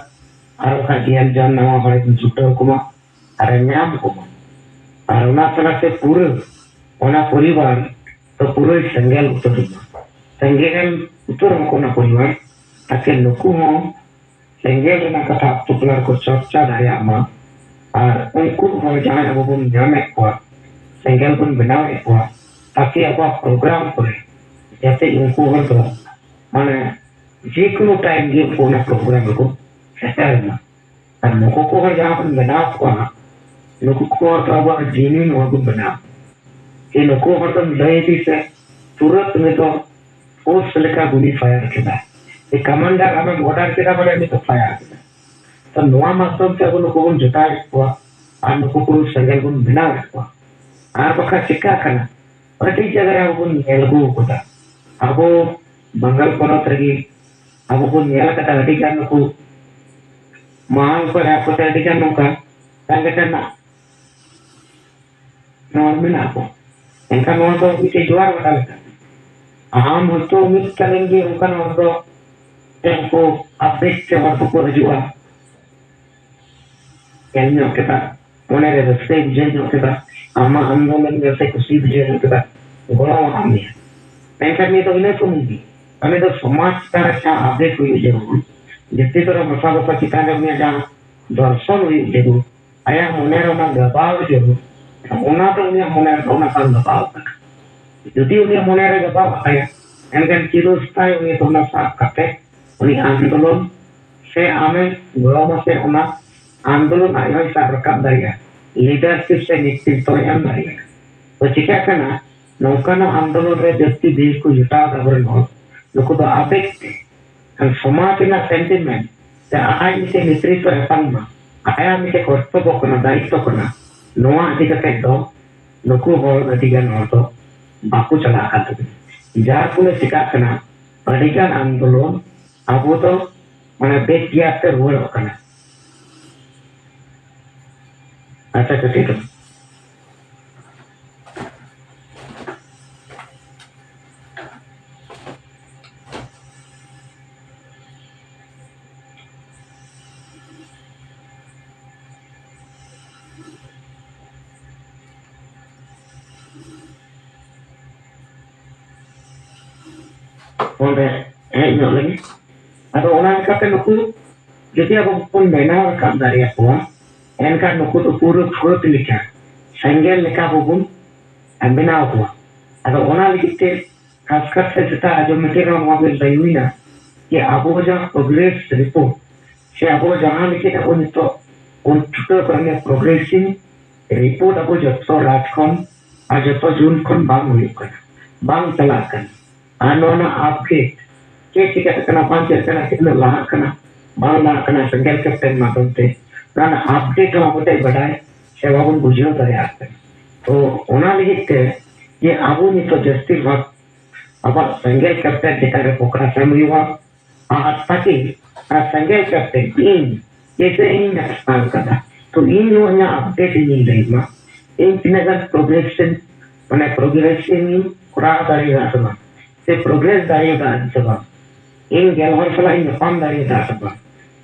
ᱟᱨ ᱵᱟᱠᱷᱟᱡ ᱜᱮᱞ ᱡᱚᱱ ᱱᱟᱣᱟ ᱦᱚᱲ ᱡᱩᱴᱟᱹᱣ ᱠᱚᱢᱟ ᱟᱨ ᱧᱟᱢ ᱠᱚᱢᱟ᱾ ᱟᱨ ᱚᱱᱟ ᱛᱟᱞᱟᱛᱮ ᱯᱩᱨᱟᱹ ᱚᱱᱟ ᱯᱚᱨᱤᱵᱟᱨ ᱫᱚ ᱯᱩᱨᱟᱹᱭ ᱥᱮᱸᱜᱮᱞ ᱩᱛᱟᱹᱨᱚᱜᱼᱟ᱾ ᱥᱮᱸᱜᱮᱞ ᱩᱛᱟᱹᱨᱚᱜ ᱚᱱᱟ ᱯᱚᱨᱤᱵᱟᱨ ᱛᱟᱠᱮ ᱱᱩᱠᱩ ᱦᱚᱸ ᱥᱮᱸᱜᱮᱞ ᱨᱮᱱᱟᱜ ᱠᱟᱛᱷᱟ ᱟᱛᱳ ᱴᱚᱞᱟ ᱨᱮᱠᱚ ᱪᱚᱨᱪᱟ ᱫᱟᱲᱮᱭᱟᱜ ᱢᱟ᱾ ᱟᱨ ᱩᱱᱠᱩ ᱦᱚᱲ ᱡᱟᱦᱟᱸᱭ ᱟᱵᱚ ᱵᱚᱱ ᱧᱟᱢᱮᱫ ᱠᱚᱣᱟ, ᱥᱮᱸᱜᱮᱞ ᱵᱚᱱ ᱵᱮᱱᱟᱣᱮᱫ ᱠᱚᱣᱟ, ᱛᱟᱠᱤ ᱟᱵᱚᱣᱟᱜ ᱯᱨᱳᱜᱨᱟᱢ ᱠᱚᱨᱮ ᱡᱟᱛᱮ ᱩᱱᱠᱩ ᱦᱚᱲ ᱫᱚ ᱢᱟᱱᱮ ᱡᱮᱠᱳᱱᱳ ᱴᱟᱭᱤᱢ ᱜᱮ ᱩᱱᱠᱩ ᱚᱱᱟ ᱯᱨᱳᱜᱨᱟᱢ ᱨᱮᱠᱚ ᱥᱮᱴᱮᱨ ᱢᱟ᱾ ᱟᱨ ᱱᱩᱠᱩ ᱠᱚ ᱦᱚᱲ ᱡᱟᱦᱟᱸ ᱵᱚᱱ ᱵᱮᱱᱟᱣ ᱠᱚᱣᱟ, ᱱᱩᱠᱩ ᱠᱚ ᱦᱚᱲ ᱫᱚ ᱟᱵᱚᱣᱟᱜ ᱡᱤᱱᱤ ᱱᱚᱣᱟ ᱵᱚᱱ ᱵᱮᱱᱟᱣ᱾ ᱡᱮ ᱱᱩᱠᱩ ᱦᱚᱲ ᱫᱚᱢ ᱞᱟᱹᱭ ᱤᱫᱤ ᱥᱮ ᱛᱩᱨᱟᱹᱛ ᱩᱱᱤ ᱫᱚ ᱯᱷᱳᱨᱥ ᱞᱮᱠᱟ ᱜᱩᱞᱤ ᱯᱷᱟᱭᱟᱨ ᱠᱮᱫᱟᱭ᱾ ᱡᱮ ᱠᱟᱢᱟᱱᱰᱟᱨ ᱟᱢᱮᱢ ᱚᱰᱟᱨ ᱠᱮᱫᱟ ᱢᱟᱱᱮ ᱩᱱᱤ ᱫᱚ ᱯᱷᱟᱭᱟᱨ ᱠᱮᱫᱟ᱾ ᱛᱚ ᱱᱚᱣᱟ ᱢᱟᱫᱽᱫᱷᱚᱢ ᱛᱮ ᱟᱵᱚ ᱱᱩᱠᱩ ᱵᱚᱱ ᱡᱚᱴᱟᱣᱮᱫ ᱠᱚᱣᱟ ᱟᱨ ᱱᱩᱠᱩ ᱠᱚ ᱥᱮᱸᱜᱮᱞ ᱵᱚᱱ ᱵᱮᱱᱟᱣᱮᱫ ᱠᱚᱣᱟ᱾ ᱟᱨ ᱵᱟᱠᱷᱟᱱ ᱪᱮᱠᱟ ᱠᱟᱱᱟ? ᱟᱹᱰᱤ ᱡᱟᱭᱜᱟ ᱨᱮ ᱟᱵᱚ ᱵᱚᱱ ᱧᱮᱞ ᱟᱹᱜᱩ ᱟᱠᱟᱫᱟ᱾ ᱟᱵᱚ ᱵᱟᱝᱜᱟᱞ ᱯᱚᱱᱚᱛ ᱨᱮᱜᱮ ᱟᱵᱚ ᱵᱚᱱ ᱧᱮᱞ ᱟᱠᱟᱫᱟ ᱟᱹᱰᱤ ᱜᱟᱱ ᱱᱩᱠᱩ ᱢᱟᱦᱟᱞ ᱠᱚᱨᱮ ᱟᱠᱚ ᱛᱮ ᱟᱹᱰᱤ ᱜᱟᱱ ᱱᱚᱝᱠᱟ ᱥᱟᱸᱜᱮ ᱨᱮᱱᱟᱜ ᱦᱚᱲ ᱢᱮᱱᱟᱜ ᱠᱚ᱾ ᱮᱱᱠᱷᱟᱱ ᱱᱚᱣᱟ ᱫᱚ ᱢᱤᱫᱴᱮᱡ ᱡᱳᱣᱟᱨ ᱵᱟᱰᱟ ᱞᱮᱠᱟ᱾ ᱟᱢ ᱦᱚᱭᱛᱳ ᱢᱤᱫ ᱠᱟᱞᱤᱱ ᱜᱮ ᱚᱱᱠᱟᱱ ᱦᱚᱲ ᱫᱚ ᱴᱷᱮᱱ ᱠᱚ ᱟᱯᱰᱮᱴ ᱛᱮ ᱦᱚᱲ ᱠᱚᱠᱚ ᱦᱤᱡᱩᱜᱼᱟ᱾ ᱧᱮᱞ ᱧᱚᱜ ᱠᱮᱫᱟ᱾ ᱢᱚᱱᱮᱨᱮ ᱨᱟᱹᱥᱠᱟᱹᱭ ᱵᱩᱡᱷᱟᱹᱣ ᱧᱚᱜ ᱠᱮᱫᱟ, ᱟᱢᱟᱜ ᱟᱱᱫᱳᱞᱚᱱ ᱧᱮᱞᱛᱮ ᱠᱩᱥᱤᱭ ᱵᱩᱡᱷᱟᱹᱣ ᱧᱚᱜ ᱠᱮᱫᱟ, ᱜᱚᱲᱚ ᱟᱢ ᱜᱮᱭᱟ᱾ ᱢᱮᱱᱠᱷᱟᱱ ᱱᱤᱭᱟᱹ ᱫᱚ ᱤᱱᱟᱹ ᱥᱩᱢᱩᱝ ᱜᱮ, ᱩᱱᱤ ᱫᱚ ᱥᱚᱢᱟᱡᱽ ᱪᱮᱛᱟᱱ ᱨᱮ ᱡᱟᱦᱟᱸ ᱟᱵᱮᱜᱽ ᱦᱩᱭᱩᱜ ᱡᱟᱹᱨᱩᱲ, ᱡᱟᱹᱛᱤ ᱫᱷᱚᱨᱚᱢ ᱵᱷᱟᱥᱟ ᱵᱷᱟᱥᱟ ᱪᱮᱛᱟᱱ ᱨᱮ ᱩᱱᱤᱭᱟᱜ ᱡᱟᱦᱟᱸ ᱫᱚᱨᱥᱚᱱ ᱦᱩᱭᱩᱜ ᱡᱟᱹᱨᱩᱲ, ᱟᱭᱟᱜ ᱢᱚᱱᱮ ᱨᱮ ᱚᱱᱟ ᱜᱟᱵᱟᱣ ᱡᱟᱹᱨᱩᱲ, ᱚᱱᱟ ᱫᱚ ᱩᱱᱤᱭᱟᱜ ᱢᱚᱱᱮ ᱨᱮᱫᱚ ᱚᱱᱟ ᱵᱟᱝ ᱜᱟᱵᱟᱣ ᱠᱟᱱᱟ᱾ ᱡᱩᱫᱤ ᱩᱱᱤᱭᱟᱜ ᱢᱚᱱᱮ ᱨᱮ ᱜᱟᱵᱟᱣ ᱠᱟᱛᱟᱭᱟ, ᱮᱱᱠᱷᱟᱱ ᱪᱤᱨᱚᱥᱛᱷᱟᱭᱤ ᱩᱱᱤ ᱫᱚ ᱚᱱᱟ ᱥᱟᱵ ᱠᱟᱛᱮ ᱩᱱᱤ ᱟᱱᱫᱳᱞᱚᱱ ᱥᱮ ᱟᱢᱮ ᱜᱚᱲᱚ ᱢᱟᱥᱮ ᱚᱱᱟ ᱟᱱᱫᱳᱞᱚᱱ ᱟᱡ ᱦᱚᱸᱭ ᱥᱟᱵ ᱨᱟᱠᱟᱵ ᱫᱟᱲᱮᱭᱟᱜᱼᱟ, ᱞᱤᱰᱟᱨᱥᱤᱯ ᱥᱮ ᱱᱮᱛᱨᱤᱛᱵᱚᱭ ᱮᱢ ᱫᱟᱲᱮᱭᱟᱜᱼᱟ᱾ ᱛᱚ ᱪᱤᱠᱟᱹᱜ ᱠᱟᱱᱟ, ᱱᱚᱝᱠᱟᱱᱟᱜ ᱟᱱᱫᱳᱞᱚᱱ ᱨᱮ ᱡᱟᱹᱥᱛᱤ ᱵᱷᱤᱲ ᱠᱚ ᱡᱚᱴᱟᱣ ᱮᱫᱟ ᱟᱵᱚᱨᱮᱱ ᱦᱚᱲ, ᱱᱩᱠᱩ ᱫᱚ ᱟᱵᱮᱜᱽ ᱛᱮ, ᱠᱷᱟᱱ ᱥᱚᱢᱟᱡᱽ ᱨᱮᱱᱟᱜ ᱥᱮᱱᱴᱤᱢᱮᱱᱴ ᱥᱮ ᱟᱡ ᱢᱤᱫᱴᱮᱱ ᱱᱮᱛᱨᱤᱛᱵᱚ ᱮᱢ ᱢᱟ, ᱟᱭᱟᱜ ᱢᱤᱫᱴᱮᱱ ᱠᱚᱨᱛᱚᱵᱵᱚ ᱠᱟᱱᱟ, ᱫᱟᱭᱤᱛᱛᱚ ᱠᱟᱱᱟ, ᱱᱚᱣᱟ ᱤᱫᱤ ᱠᱟᱛᱮ ᱫᱚ ᱱᱩᱠᱩ ᱦᱚᱲ ᱟᱹᱰᱤ ᱜᱟᱱ ᱦᱚᱲ ᱫᱚ ᱵᱟᱠᱚ ᱪᱟᱞᱟᱜ ᱠᱟᱱ ᱛᱟᱵᱚᱱᱟ᱾ ᱡᱟᱨ ᱯᱷᱚᱞᱮ ᱪᱤᱠᱟᱜ ᱠᱟᱱᱟ, ᱟᱹᱰᱤ ᱜᱟᱱ ᱟᱱᱫᱳᱞᱚᱱ ᱟᱵᱚ ᱫᱚ ᱢᱟᱱᱮ ᱵᱮᱠᱭᱟᱨᱰ ᱛᱮ ᱨᱩᱣᱟᱹᱲᱚᱜ ᱠᱟᱱᱟ᱾ ᱟᱪᱪᱷᱟ, ᱠᱟᱹᱴᱤᱡ ᱫᱚ᱾ ᱚᱸᱰᱮ ᱦᱮᱡ ᱧᱚᱜ ᱞᱟᱹᱜᱤᱫ᱾ ᱟᱫᱚ ᱚᱱᱟ ᱞᱮᱠᱟᱛᱮ ᱱᱩᱠᱩ ᱡᱩᱫᱤ ᱟᱵᱚ ᱵᱚᱱ ᱵᱮᱱᱟᱣ ᱨᱟᱠᱟᱵ ᱫᱟᱲᱮᱭᱟᱠᱚᱣᱟ, ᱮᱱᱠᱷᱟᱱ ᱱᱩᱠᱩ ᱫᱚ ᱯᱩᱨᱟᱹ ᱯᱷᱟᱹᱫ ᱞᱮᱠᱟ, ᱥᱮᱸᱜᱮᱞ ᱞᱮᱠᱟ ᱟᱵᱚ ᱵᱚᱱ ᱵᱮᱱᱟᱣ ᱠᱚᱣᱟ᱾ ᱟᱫᱚ ᱚᱱᱟ ᱞᱟᱹᱜᱤᱫ ᱛᱮ ᱠᱷᱟᱥ ᱠᱟᱨᱛᱮ ᱡᱮᱴᱟ ᱟᱸᱡᱚᱢ ᱢᱤᱫᱴᱮᱱ ᱱᱚᱣᱟ ᱵᱚᱱ ᱞᱟᱹᱭ ᱦᱩᱭᱱᱟ ᱡᱮ ᱟᱵᱚ ᱡᱟᱦᱟᱸ ᱯᱨᱳᱜᱨᱮᱥ ᱨᱤᱯᱳᱨᱴ ᱥᱮ ᱟᱵᱚ ᱡᱟᱦᱟᱸ ᱞᱟᱹᱜᱤᱫ ᱟᱵᱚ ᱱᱤᱛᱚᱜ ᱵᱚᱱ ᱪᱷᱩᱴᱟᱹᱣ ᱠᱟᱱᱟ, ᱯᱨᱳᱜᱨᱮᱥᱤᱝ ᱨᱤᱯᱳᱨᱴ ᱟᱵᱚ ᱡᱚᱛᱚ ᱨᱟᱡᱽ ᱠᱷᱚᱱ ᱟᱨ ᱡᱚᱛᱚ ᱡᱩᱱ ᱠᱷᱚᱱ ᱵᱟᱝ ᱦᱩᱭᱩᱜ ᱠᱟᱱᱟ, ᱵᱟᱝ ᱪᱟᱞᱟᱜ ᱠᱟᱱᱟ᱾ ᱟᱨ ᱱᱚᱣᱟ ᱨᱮᱱᱟᱜ ᱟᱯᱰᱮᱴ ᱪᱮᱫ ᱪᱤᱠᱟᱹᱜ ᱠᱟᱱᱟ, ᱵᱟᱝ ᱪᱤᱠᱟᱹᱜ ᱠᱟᱱᱟ, ᱛᱤᱱᱟᱹᱜ ᱞᱟᱦᱟᱜ ᱠᱟᱱᱟ, ᱵᱟᱝ ᱞᱟᱦᱟᱜ ᱠᱟᱱᱟ, ᱥᱮᱸᱜᱮᱞ ᱠᱮᱯᱴᱮᱱ ᱢᱟᱫᱽᱫᱷᱚᱢ ᱛᱮ ᱚᱱᱟ ᱨᱮᱱᱟᱜ ᱟᱯᱰᱮᱴ ᱦᱚᱸ ᱟᱵᱚ ᱴᱷᱮᱱ ᱵᱟᱰᱟᱭ ᱥᱮ ᱵᱟᱵᱚᱱ ᱵᱩᱡᱷᱟᱹᱣ ᱫᱟᱲᱮᱭᱟᱜ ᱠᱟᱱᱟ᱾ ᱛᱚ ᱚᱱᱟ ᱞᱟᱹᱜᱤᱫ ᱛᱮ ᱡᱮ ᱟᱵᱚ ᱱᱤᱛᱚᱜ ᱡᱟᱹᱥᱛᱤ ᱵᱷᱟᱜᱽ ᱟᱵᱚᱣᱟᱜ ᱥᱮᱸᱜᱮᱞ ᱠᱮᱯᱴᱮᱱ ᱪᱮᱛᱟᱱ ᱨᱮ ᱯᱷᱳᱠᱟᱥ ᱮᱢ ᱦᱩᱭᱩᱜᱼᱟ᱾ ᱟᱨ ᱛᱟᱠᱤ ᱟᱨ ᱥᱮᱸᱜᱮᱞ ᱠᱮᱯᱴᱮᱱ ᱤᱧ ᱡᱮᱭᱥᱮ ᱤᱧ ᱱᱟᱥᱟᱱ ᱠᱟᱫᱟ, ᱛᱚ ᱤᱧ ᱱᱚᱣᱟ ᱤᱧᱟᱹᱜ ᱟᱯᱰᱮᱴ ᱤᱧ ᱞᱟᱹᱭ ᱢᱟ, ᱤᱧ ᱛᱤᱱᱟᱹᱜ ᱜᱟᱱ ᱯᱨᱳᱜᱨᱮᱥ ᱢᱟᱱᱮ ᱯᱨᱳᱜᱨᱮᱥ ᱤᱧ ᱠᱚᱨᱟᱣ ᱫᱟᱲᱮᱭᱟᱜᱼᱟ ᱥᱮ ᱵᱟᱝ, ᱥᱮ ᱯᱨᱳᱜᱨᱮᱥ ᱫᱟᱲᱮᱭᱟᱜᱼᱟ ᱥᱮ ᱵᱟᱝ, ᱤᱧ ᱜᱮᱞ ᱦᱚᱲ ᱥᱟᱞᱟᱜ ᱤᱧ ᱧᱟᱯᱟᱢ ᱫᱟᱲᱮᱭᱟᱫᱟ ᱥᱮ ᱵᱟᱝ,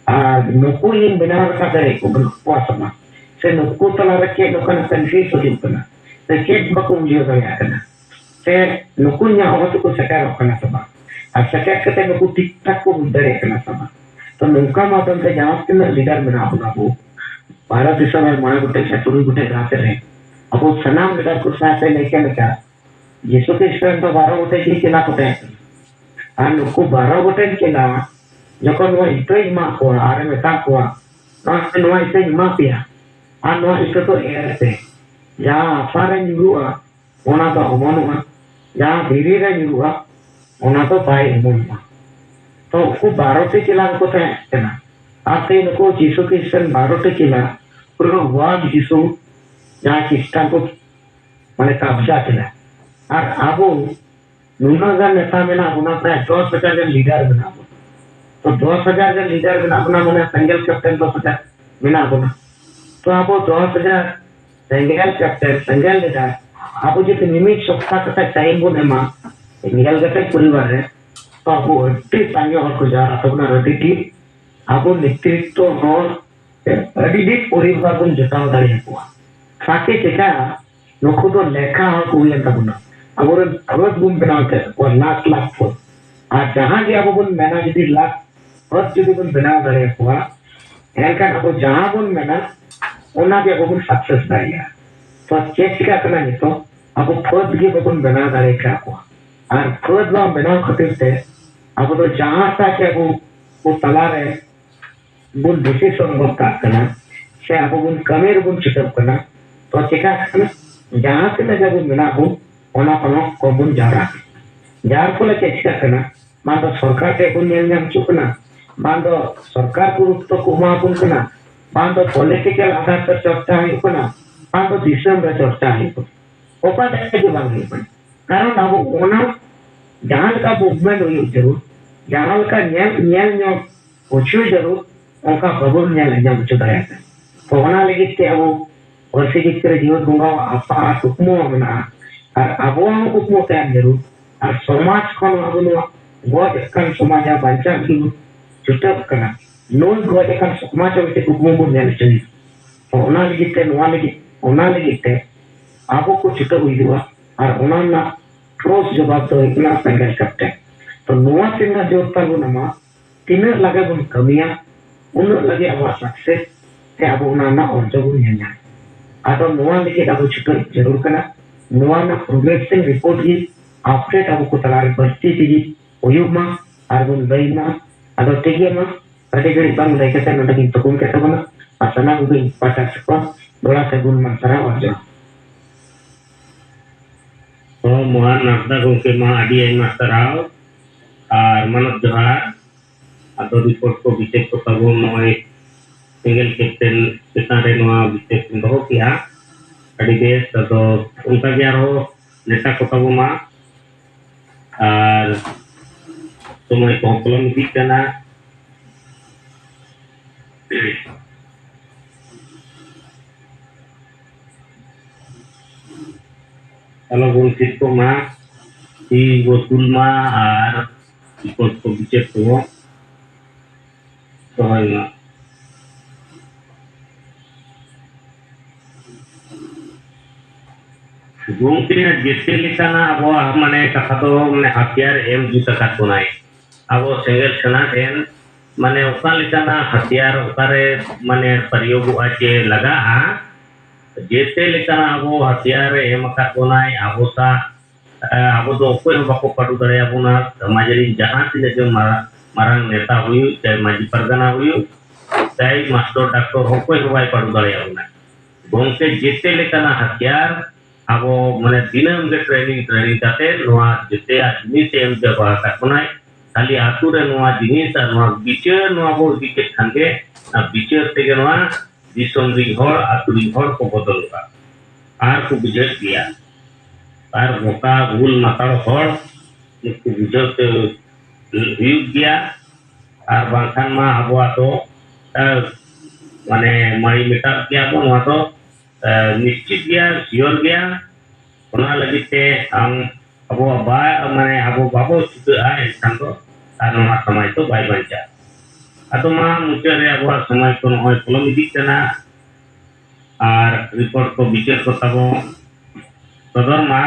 ᱟᱨ ᱱᱩᱠᱩ ᱤᱧ ᱵᱮᱱᱟᱣ ᱨᱟᱠᱟᱵ ᱫᱟᱲᱮᱭᱟᱠᱚ ᱠᱟᱱᱟ ᱠᱚᱣᱟ ᱥᱮ ᱵᱟᱝ, ᱥᱮ ᱱᱩᱠᱩ ᱛᱟᱞᱟᱨᱮ ᱪᱮᱫ ᱱᱚᱝᱠᱟᱱᱟᱜ ᱠᱚᱱᱯᱷᱤᱭᱩᱡᱽ ᱦᱤᱡᱩᱜ ᱠᱟᱱᱟ, ᱥᱮ ᱪᱮᱫ ᱵᱟᱠᱚ ᱵᱩᱡᱷᱟᱹᱣ ᱫᱟᱲᱮᱭᱟᱜ ᱠᱟᱱᱟ, ᱥᱮ ᱱᱩᱠᱩ ᱤᱧᱟᱹᱜ ᱦᱚᱦᱚ ᱛᱮᱠᱚ ᱥᱮᱴᱮᱨᱚᱜ ᱠᱟᱱᱟ ᱥᱮ ᱵᱟᱝ, ᱟᱨ ᱥᱮᱴᱮᱨ ᱠᱟᱛᱮ ᱱᱩᱠᱩ ᱴᱷᱤᱠ ᱴᱷᱟᱠ ᱠᱚ ᱵᱩᱡᱽ ᱫᱟᱲᱮᱭᱟᱜ ᱠᱟᱱᱟ ᱥᱮ ᱵᱟᱝ᱾ ᱛᱚ ᱱᱚᱝᱠᱟ ᱢᱟᱫᱽᱫᱷᱚᱢ ᱛᱮ ᱡᱟᱦᱟᱸ ᱛᱤᱱᱟᱹᱜ ᱞᱤᱰᱟᱨ ᱢᱮᱱᱟᱜ ᱵᱚᱱᱟ ᱟᱵᱚ ᱵᱷᱟᱨᱚᱛ ᱫᱤᱥᱚᱢ ᱨᱮ ᱢᱚᱬᱮ ᱜᱚᱴᱮᱡ ᱥᱮ ᱛᱩᱨᱩᱭ ᱜᱚᱴᱮᱡ ᱨᱟᱡᱽ ᱨᱮ, ᱟᱵᱚ ᱥᱟᱱᱟᱢ ᱞᱤᱰᱟᱨ ᱠᱚ ᱥᱟᱶᱛᱮ ᱞᱟᱹᱭ ᱠᱮᱫ ᱞᱮᱠᱟ ᱡᱤᱥᱩ ᱠᱷᱨᱤᱥᱴ ᱨᱮᱱ ᱫᱚ ᱵᱟᱨᱚ ᱜᱚᱴᱮᱡ ᱜᱮ ᱪᱮᱞᱟ ᱠᱚ ᱛᱟᱦᱮᱸ ᱠᱟᱱᱟ᱾ ᱟᱨ ᱱᱩᱠᱩ ᱵᱟᱨᱚ ᱜᱚᱴᱮᱡ ᱪᱮᱞᱟ ᱡᱚᱠᱷᱚᱱ ᱱᱚᱣᱟ ᱤᱛᱟᱹᱭ ᱮᱢᱟ ᱠᱚᱣᱟ ᱟᱨᱮ ᱢᱮᱛᱟ ᱠᱚᱣᱟ, "ᱱᱚᱣᱟ, ᱱᱚᱣᱟ ᱤᱛᱟᱹᱧ ᱮᱢᱟ ᱯᱮᱭᱟ, ᱟᱨ ᱱᱚᱣᱟ ᱤᱛᱟᱹ ᱫᱚ ᱮᱨ ᱯᱮ, ᱡᱟᱦᱟᱸ ᱦᱟᱥᱟ ᱨᱮ ᱧᱩᱨᱩᱜᱼᱟ, ᱚᱱᱟ ᱫᱚ ᱚᱢᱚᱱᱚᱜᱼᱟ, ᱡᱟᱦᱟᱸ ᱫᱷᱤᱨᱤ ᱨᱮ ᱧᱩᱨᱩᱜᱼᱟ, ᱚᱱᱟ ᱫᱚ ᱵᱟᱭ ᱚᱢᱚᱱᱚᱜᱼᱟ᱾" ᱛᱚ ᱩᱱᱠᱩ ᱵᱟᱨᱚ ᱴᱤ ᱪᱮᱞᱟ ᱠᱚ ᱛᱟᱦᱮᱸ ᱠᱟᱱᱟ᱾ ᱟᱨ ᱛᱮ ᱱᱩᱠᱩ ᱡᱤᱥᱩ ᱠᱷᱨᱤᱥᱴ ᱨᱮᱱ ᱵᱟᱨᱚ ᱴᱤ ᱪᱮᱞᱟ ᱯᱩᱨᱟᱹ ᱣᱟᱨᱞᱰ ᱡᱤᱥᱩ ᱡᱟᱦᱟᱸ ᱠᱷᱨᱤᱥᱴᱟᱱ ᱠᱚ ᱢᱟᱱᱮ ᱠᱟᱵᱽᱡᱟ ᱠᱮᱫᱟ᱾ ᱟᱨ ᱟᱵᱚ ᱱᱩᱱᱟᱹᱜ ᱜᱟᱱ ᱱᱮᱛᱟ ᱢᱮᱱᱟᱜ ᱵᱚᱱᱟ, ᱯᱨᱟᱭ ᱫᱚᱥ ᱦᱟᱡᱟᱨ ᱜᱟᱱ ᱞᱤᱰᱟᱨ ᱢᱮᱱᱟᱜ ᱵᱚᱱᱟ᱾ ᱛᱚ ᱫᱚᱥ ᱦᱟᱡᱟᱨ ᱜᱟᱱ ᱞᱤᱰᱟᱨ ᱢᱮᱱᱟᱜ ᱵᱚᱱᱟ, ᱢᱟᱱᱮ ᱥᱮᱸᱜᱮᱞ ᱠᱮᱯᱴᱮᱱ ᱫᱚᱥ ᱦᱟᱡᱟᱨ ᱢᱮᱱᱟᱜ ᱵᱚᱱᱟ᱾ ᱛᱚ ᱟᱵᱚ ᱫᱚᱥ ᱦᱟᱡᱟᱨ ᱥᱮᱸᱜᱮᱞ ᱠᱮᱯᱴᱮᱱ, ᱥᱮᱸᱜᱮᱞ ᱞᱤᱰᱟᱨ, ᱟᱵᱚ ᱡᱩᱫᱤ ᱢᱤᱢᱤᱫ ᱥᱚᱯᱛᱟ ᱠᱟᱛᱮ ᱴᱟᱭᱤᱢ ᱵᱚᱱ ᱮᱢᱟ ᱥᱮᱸᱜᱮᱞ ᱠᱟᱛᱮ ᱯᱚᱨᱤᱵᱟᱨ ᱨᱮ, ᱛᱚ ᱟᱵᱚ ᱟᱹᱰᱤ ᱥᱟᱸᱜᱮ ᱦᱚᱲ ᱠᱚ ᱡᱟᱣᱨᱟ ᱛᱟᱵᱚᱱᱟ, ᱟᱹᱰᱤ ᱰᱷᱮᱨ ᱟᱵᱚ ᱱᱮᱛᱨᱤᱛᱵ ᱦᱚᱲ ᱟᱹᱰᱤ ᱰᱷᱮᱨ ᱯᱚᱨᱤᱵᱟᱨ ᱵᱚᱱ ᱡᱚᱴᱟᱣ ᱫᱟᱲᱮᱭᱟᱠᱚᱣᱟ᱾ ᱥᱟᱛᱮ ᱪᱮᱠᱟ ᱱᱩᱠᱩ ᱫᱚ ᱞᱮᱠᱷᱟ ᱦᱚᱸ ᱠᱚ ᱦᱩᱭᱮᱱ ᱛᱟᱵᱚᱱᱟ᱾ ᱟᱵᱚᱨᱮᱱ ᱯᱷᱟᱹᱫ ᱵᱚᱱ ᱵᱮᱱᱟᱣ ᱠᱮᱫ ᱠᱚᱣᱟ, ᱞᱟᱠᱷ ᱞᱟᱠᱷ ᱯᱷᱟᱹᱫ᱾ ᱟᱨ ᱡᱟᱦᱟᱸ ᱜᱮ ᱟᱵᱚ ᱵᱚᱱ ᱢᱮᱱᱟ, ᱡᱩᱫᱤ ᱞᱟᱠᱷ ᱯᱷᱟᱹᱫ ᱡᱩᱫᱤ ᱵᱚᱱ ᱵᱮᱱᱟᱣ ᱫᱟᱲᱮᱭᱟᱠᱚᱣᱟ, ᱮᱱᱠᱷᱟᱱ ᱟᱵᱚ ᱡᱟᱦᱟᱸ ᱵᱚᱱ ᱢᱮᱱᱟ, ᱚᱱᱟ ᱜᱮ ᱟᱵᱚ ᱵᱚᱱ ᱥᱟᱠᱥᱮᱥ ᱫᱟᱲᱮᱭᱟᱜᱼᱟ᱾ ᱛᱚ ᱪᱮᱫ ᱪᱤᱠᱟᱹᱜ ᱠᱟᱱᱟ ᱱᱤᱛᱚᱜ? ᱟᱵᱚ ᱯᱷᱟᱹᱫ ᱜᱮ ᱵᱟᱵᱚᱱ ᱵᱮᱱᱟᱣ ᱫᱟᱲᱮ ᱟᱠᱟᱫ ᱠᱚᱣᱟ᱾ ᱟᱨ ᱯᱷᱟᱹᱫ ᱵᱟᱝ ᱵᱮᱱᱟᱣ ᱠᱷᱟᱹᱛᱤᱨ ᱛᱮ ᱟᱵᱚ ᱫᱚ ᱡᱟᱦᱟᱸ ᱴᱟᱜ ᱜᱮ ᱟᱵᱚ ᱠᱚ ᱛᱟᱞᱟᱨᱮ ᱵᱚᱱ ᱰᱤᱥᱤᱥᱚᱱ ᱜᱚᱫ ᱠᱟᱜ ᱠᱟᱱᱟ, ᱥᱮ ᱟᱵᱚ ᱵᱚᱱ ᱠᱟᱹᱢᱤ ᱨᱮᱵᱚᱱ ᱪᱷᱩᱴᱟᱹᱜ ᱠᱟᱱᱟ, ᱛᱚ ᱪᱮᱠᱟ ᱠᱟᱱᱟ? ᱡᱟᱦᱟᱸ ᱛᱤᱱᱟᱹᱜ ᱜᱮ ᱟᱵᱚ ᱢᱮᱱᱟᱜ ᱵᱚᱱ, ᱚᱱᱟ ᱠᱷᱚᱱ ᱦᱚᱸ ᱠᱚᱢ ᱵᱚᱱ ᱡᱟᱣᱨᱟᱜ ᱠᱟᱱᱟ᱾ ᱡᱟᱨ ᱯᱷᱚᱞᱮ ᱪᱮᱫ ᱪᱤᱠᱟᱹᱜ ᱠᱟᱱᱟ? ᱵᱟᱝ ᱫᱚ ᱥᱚᱨᱠᱟᱨ ᱴᱷᱮᱱ ᱵᱚᱱ ᱧᱮᱞ ᱧᱟᱢ ᱦᱚᱪᱚᱜ ᱠᱟᱱᱟ, ᱵᱟᱝ ᱫᱚ ᱥᱚᱨᱠᱟᱨ ᱜᱩᱨᱩᱛᱛᱚ ᱠᱚ ᱮᱢᱟ ᱵᱚᱱ ᱠᱟᱱᱟ, ᱵᱟᱝ ᱫᱚ ᱯᱚᱞᱤᱴᱤᱠᱟᱞ ᱟᱫᱷᱟᱨ ᱛᱮ ᱪᱚᱨᱪᱟ ᱦᱩᱭᱩᱜ ᱠᱟᱱᱟ, ᱵᱟᱝ ᱫᱚ ᱫᱤᱥᱚᱢ ᱨᱮ ᱪᱚᱨᱪᱟ ᱦᱩᱭᱩᱜ ᱠᱟᱱᱟ᱾ ᱚᱠᱟᱴᱟᱜ ᱜᱮ ᱵᱟᱝ ᱦᱩᱭᱩᱜ ᱠᱟᱱᱟ᱾ ᱠᱟᱨᱚᱱ ᱟᱵᱚ ᱚᱱᱟ ᱡᱟᱦᱟᱸ ᱞᱮᱠᱟ ᱢᱩᱵᱷᱢᱮᱱᱴ ᱦᱩᱭᱩᱜ ᱡᱟᱹᱨᱩᱲ, ᱡᱟᱦᱟᱸ ᱞᱮᱠᱟ ᱧᱮᱞ, ᱧᱮᱞ ᱧᱚᱜ ᱦᱚᱪᱚ ᱡᱟᱹᱨᱩᱲ, ᱚᱱᱠᱟ ᱵᱟᱵᱚᱱ ᱧᱮᱞ ᱧᱟᱢ ᱦᱚᱪᱚ ᱫᱟᱲᱮᱭᱟᱜ ᱠᱟᱱᱟ᱾ ᱛᱚ ᱚᱱᱟ ᱞᱟᱹᱜᱤᱫ ᱛᱮ ᱟᱵᱚ ᱯᱟᱹᱨᱥᱤ ᱡᱤᱛᱠᱟᱹᱨ ᱡᱤᱣᱮᱫ ᱵᱚᱸᱜᱟᱣᱟᱜ ᱟᱥᱟ ᱟᱨ ᱠᱩᱠᱢᱩ ᱦᱚᱸ ᱢᱮᱱᱟᱜᱼᱟ᱾ ᱟᱨ ᱟᱵᱚᱣᱟᱜ ᱦᱚᱸ ᱠᱩᱠᱢᱩ ᱛᱟᱦᱮᱱ ᱡᱟᱹᱨᱩᱲ᱾ ᱟᱨ ᱥᱚᱢᱟᱡᱽ ᱠᱷᱚᱱ ᱟᱵᱚ ᱱᱚᱣᱟ ᱜᱚᱡ ᱟᱠᱟᱱ ᱥᱚᱢᱟᱡᱽ ᱟᱜ ᱵᱟᱧᱪᱟᱣ ᱞᱟᱹᱜᱤᱫ ᱵᱚᱱ ᱪᱷᱩᱴᱟᱹᱜ ᱠᱟᱱᱟ᱾ ᱱᱩᱭ ᱜᱚᱡ ᱟᱠᱟᱱ ᱥᱚᱢᱟᱡᱽ ᱦᱚᱸ ᱢᱤᱫᱴᱮᱱ ᱠᱩᱠᱢᱩ ᱵᱚᱱ ᱧᱮᱞ ᱦᱚᱪᱚᱭᱟ᱾ ᱛᱚ ᱚᱱᱟ ᱞᱟᱹᱜᱤᱫ ᱛᱮ, ᱱᱚᱣᱟ ᱞᱟᱹᱜᱤᱫ, ᱚᱱᱟ ᱞᱟᱹᱜᱤᱫ ᱛᱮ ᱟᱵᱚ ᱠᱚ ᱪᱷᱩᱴᱟᱹᱣ ᱦᱩᱭᱩᱜᱼᱟ᱾ ᱟᱨ ᱚᱱᱟ ᱨᱮᱱᱟᱜ ᱴᱷᱳᱥ ᱡᱚᱵᱟᱵ ᱫᱚ ᱦᱩᱭᱩᱜ ᱠᱟᱱᱟ ᱥᱮᱸᱜᱮᱞ captain᱾ ᱛᱚ ᱱᱚᱣᱟ ᱛᱤᱱᱟᱹᱜ ᱡᱳᱨ ᱛᱟᱵᱚᱱ ᱟᱢᱟ, ᱛᱤᱱᱟᱹᱜ ᱞᱟᱜᱮ ᱵᱚᱱ ᱠᱟᱹᱢᱤᱭᱟ, ᱩᱱᱟᱹᱜ ᱞᱟᱜᱮ ᱟᱵᱚᱣᱟᱜ success ᱥᱮ ᱟᱵᱚ ᱚᱱᱟ ᱨᱮᱱᱟᱜ ᱚᱨᱡᱚ ᱵᱚᱱ ᱧᱟᱢᱟ᱾ ᱟᱫᱚ ᱱᱚᱣᱟ ᱞᱟᱹᱜᱤᱫ ᱟᱵᱚ ᱪᱷᱩᱴᱟᱹᱣ ᱡᱟᱹᱨᱩᱲ ᱠᱟᱱᱟ᱾ ᱱᱚᱣᱟ ᱨᱮᱱᱟᱜ progressing report ᱜᱮ update ᱟᱵᱚ ᱠᱚ ᱛᱟᱞᱟᱨᱮ ᱵᱟᱹᱲᱛᱤ ᱛᱮᱜᱮ ᱦᱩᱭᱩᱜ ᱢᱟ ᱟᱨ ᱵᱚᱱ ᱞᱟᱹᱭ ᱢᱟ᱾ ᱟᱫᱚ ᱴᱷᱤᱠ ᱜᱮᱭᱟ, ᱢᱟ ᱟᱹᱰᱤ ᱜᱷᱟᱹᱲᱤᱡ ᱵᱟᱝ ᱞᱟᱹᱭ ᱠᱟᱛᱮ ᱱᱚᱰᱮ ᱜᱤᱧ ᱛᱷᱩᱠᱩᱢ ᱠᱮᱫ ᱛᱟᱵᱚᱱᱟ᱾ ᱟᱨ ᱥᱟᱱᱟᱢ ᱠᱚᱜᱮ ᱤᱧ ᱯᱟᱦᱴᱟ ᱥᱮᱫ ᱠᱷᱚᱱ ᱫᱚᱦᱲᱟ ᱥᱟᱹᱜᱩᱱ ᱢᱟ ᱥᱟᱨᱦᱟᱣ ᱟᱨ ᱡᱚᱦᱟᱨ᱾ ᱦᱚᱸ, ᱢᱚᱦᱟᱱ ᱦᱟᱸᱥᱫᱟ ᱜᱚᱢᱠᱮ ᱢᱟ ᱟᱹᱰᱤ ᱟᱭᱢᱟ ᱥᱟᱨᱦᱟᱣ ᱟᱨ ᱢᱟᱱᱚᱛ ᱡᱚᱦᱟᱨ᱾ ᱟᱫᱚ report ᱠᱚ ᱵᱤᱪᱟᱹᱨ ᱠᱚ ᱛᱟᱵᱚᱱ ᱱᱚᱜᱼᱚᱭ ᱥᱮᱸᱜᱮᱞ captain ᱪᱮᱛᱟᱱ ᱨᱮ ᱱᱚᱣᱟ ᱵᱤᱪᱟᱹᱨ ᱠᱚ ᱫᱚᱦᱚ ᱠᱮᱜᱼᱟ᱾ ᱟᱹᱰᱤ ᱵᱮᱥ, ᱟᱫᱚ ᱚᱱᱠᱟ ᱜᱮ ᱟᱨᱦᱚᱸ ᱱᱮᱛᱟ ᱠᱚ ᱛᱟᱵᱚᱱ ᱢᱟ᱾ ᱟᱨ ᱥᱚᱢᱚᱭ ᱠᱚᱦᱚᱸ ᱯᱚᱞᱚᱢ ᱤᱫᱤᱜ ᱠᱟᱱᱟ᱾ ᱟᱞᱚ ᱵᱚᱱ ᱛᱷᱤᱨ ᱠᱚᱜ ᱢᱟ, ᱛᱤ ᱵᱚ ᱛᱩᱞ ᱢᱟ ᱟᱨ report ᱠᱚ ᱵᱤᱪᱟᱹᱨ ᱠᱚᱵᱚ ᱫᱚᱦᱚᱭ ᱢᱟ᱾ ᱜᱚᱢᱠᱮ, ᱡᱮᱛᱮ ᱞᱮᱠᱟᱱᱟᱜ ᱟᱵᱚᱣᱟᱜ ᱢᱟᱱᱮ ᱠᱟᱛᱷᱟ ᱫᱚ ᱢᱟᱱᱮ ᱦᱟᱛᱤᱭᱟᱨ ᱮᱢ ᱡᱩᱛ ᱟᱠᱟᱫ ᱵᱚᱱᱟᱭ᱾ ᱟᱵᱚ ᱥᱮᱸᱜᱮᱞ ᱥᱮᱱᱟ ᱴᱷᱮᱱ ᱢᱟᱱᱮ ᱚᱠᱟ ᱞᱮᱠᱟᱱᱟᱜ ᱦᱟᱛᱤᱭᱟᱨ ᱚᱠᱟᱨᱮ ᱢᱟᱱᱮ ᱯᱨᱚᱭᱳᱜᱚᱜᱼᱟ ᱪᱮ ᱞᱟᱜᱟᱜᱼᱟ, ᱡᱮᱛᱮ ᱞᱮᱠᱟᱱᱟᱜ ᱟᱵᱚ ᱦᱟᱛᱤᱭᱟᱨ ᱮ ᱮᱢ ᱟᱠᱟᱫ ᱵᱚᱱᱟᱭ᱾ ᱟᱵᱚ ᱥᱟᱶ, ᱮ, ᱟᱵᱚ ᱫᱚ ᱚᱠᱚᱭ ᱦᱚᱸ ᱵᱟᱠᱚ ᱯᱟᱹᱰᱩ ᱫᱟᱲᱮᱭᱟᱵᱚᱱᱟ᱾ ᱥᱚᱢᱟᱡᱽ ᱨᱮᱱ ᱡᱟᱦᱟᱸ ᱛᱤᱱᱟᱹᱜ ᱜᱮ ᱢᱟᱨᱟᱝ, ᱢᱟᱨᱟᱝ ᱱᱮᱛᱟ ᱦᱩᱭᱩᱜ, ᱪᱟᱦᱮ ᱢᱟᱹᱡᱷᱤ ᱯᱟᱨᱜᱟᱱᱟ ᱦᱩᱭᱩᱜ, ᱪᱟᱦᱮ ᱢᱟᱥᱴᱚᱨ ᱰᱟᱠᱛᱚᱨ, ᱚᱠᱚᱭ ᱦᱚᱸ ᱵᱟᱭ ᱯᱟᱹᱰᱩ ᱫᱟᱲᱮᱭᱟᱵᱚᱱᱟ᱾ ᱜᱚᱢᱠᱮ, ᱡᱮᱛᱮ ᱞᱮᱠᱟᱱᱟᱜ ᱦᱟᱛᱤᱭᱟᱨ ᱟᱵᱚ ᱢᱟᱱᱮ ᱫᱤᱱᱟᱹᱢ ᱜᱮ training, training ᱠᱟᱛᱮ ᱱᱚᱣᱟ ᱡᱮᱛᱮᱭᱟᱜ ᱡᱤᱱᱤᱥ ᱮ ᱮᱢ ᱪᱟᱵᱟ ᱟᱠᱟᱫ ᱵᱚᱱᱟᱭ᱾ ᱠᱷᱟᱹᱞᱤ ᱟᱛᱳ ᱨᱮ ᱱᱚᱣᱟ ᱡᱤᱱᱤᱥ ᱟᱨ ᱱᱚᱣᱟ ᱵᱤᱪᱟᱹᱨ, ᱱᱚᱣᱟ ᱵᱚ ᱤᱫᱤ ᱠᱮᱫ ᱠᱷᱟᱱ ᱜᱮ, ᱚᱱᱟ ᱵᱤᱪᱟᱹᱨ ᱛᱮᱜᱮ ᱱᱚᱣᱟ ᱫᱤᱥᱚᱢ ᱨᱤᱱ ᱦᱚᱲ, ᱟᱛᱳ ᱨᱤᱱ ᱦᱚᱲ ᱠᱚ ᱵᱚᱫᱚᱞᱚᱜᱼᱟ ᱟᱨ ᱠᱚ ᱵᱩᱡᱷᱟᱹᱣ ᱜᱮᱭᱟ᱾ ᱟᱨ ᱵᱚᱠᱟ ᱜᱩᱞ ᱢᱟᱛᱟᱲ ᱦᱚᱲ ᱱᱩᱠᱩ ᱵᱩᱡᱷᱟᱹᱣ ᱛᱮ ᱦᱩᱭᱩᱜ ᱜᱮᱭᱟ᱾ ᱟᱨ ᱵᱟᱝᱠᱷᱟᱱ ᱢᱟ ᱟᱵᱚᱣᱟᱜ ᱫᱚ, ᱮ, ᱢᱟᱱᱮ ᱢᱟᱹᱭ ᱢᱮᱴᱟᱜ ᱜᱮᱭᱟ ᱵᱚ, ᱱᱚᱣᱟ ᱫᱚ, ᱮ, ᱱᱤᱥᱪᱤᱛ ᱜᱮᱭᱟ, sure ᱜᱮᱭᱟ᱾ ᱚᱱᱟ ᱞᱟᱹᱜᱤᱫ ᱛᱮ ᱟᱢ, ᱟᱵᱚᱣᱟᱜ ᱵᱟ-, ᱢᱟᱱᱮ ᱟᱵᱚ ᱵᱟᱵᱚ ᱪᱷᱩᱴᱟᱹᱜᱼᱟ, ᱮᱱᱠᱷᱟᱱ ᱫᱚ ᱟᱨ ᱱᱚᱣᱟ ᱥᱚᱢᱟᱡᱽ ᱫᱚ ᱵᱟᱭ ᱵᱟᱧᱪᱟᱜᱼᱟ᱾ ᱟᱫᱚ ᱢᱟ ᱢᱩᱪᱟᱹᱫ ᱨᱮ ᱟᱵᱚᱣᱟᱜ ᱥᱚᱢᱚᱭ ᱠᱚ ᱱᱚᱜᱼᱚᱭ ᱯᱚᱞᱚᱢ ᱤᱫᱤᱜ ᱠᱟᱱᱟ᱾ ᱟᱨ ᱨᱤᱯᱳᱨᱴ ᱠᱚ ᱵᱤᱪᱟᱹᱨ ᱠᱚ ᱛᱟᱵᱚ ᱥᱚᱫᱚᱨ ᱢᱟ᱾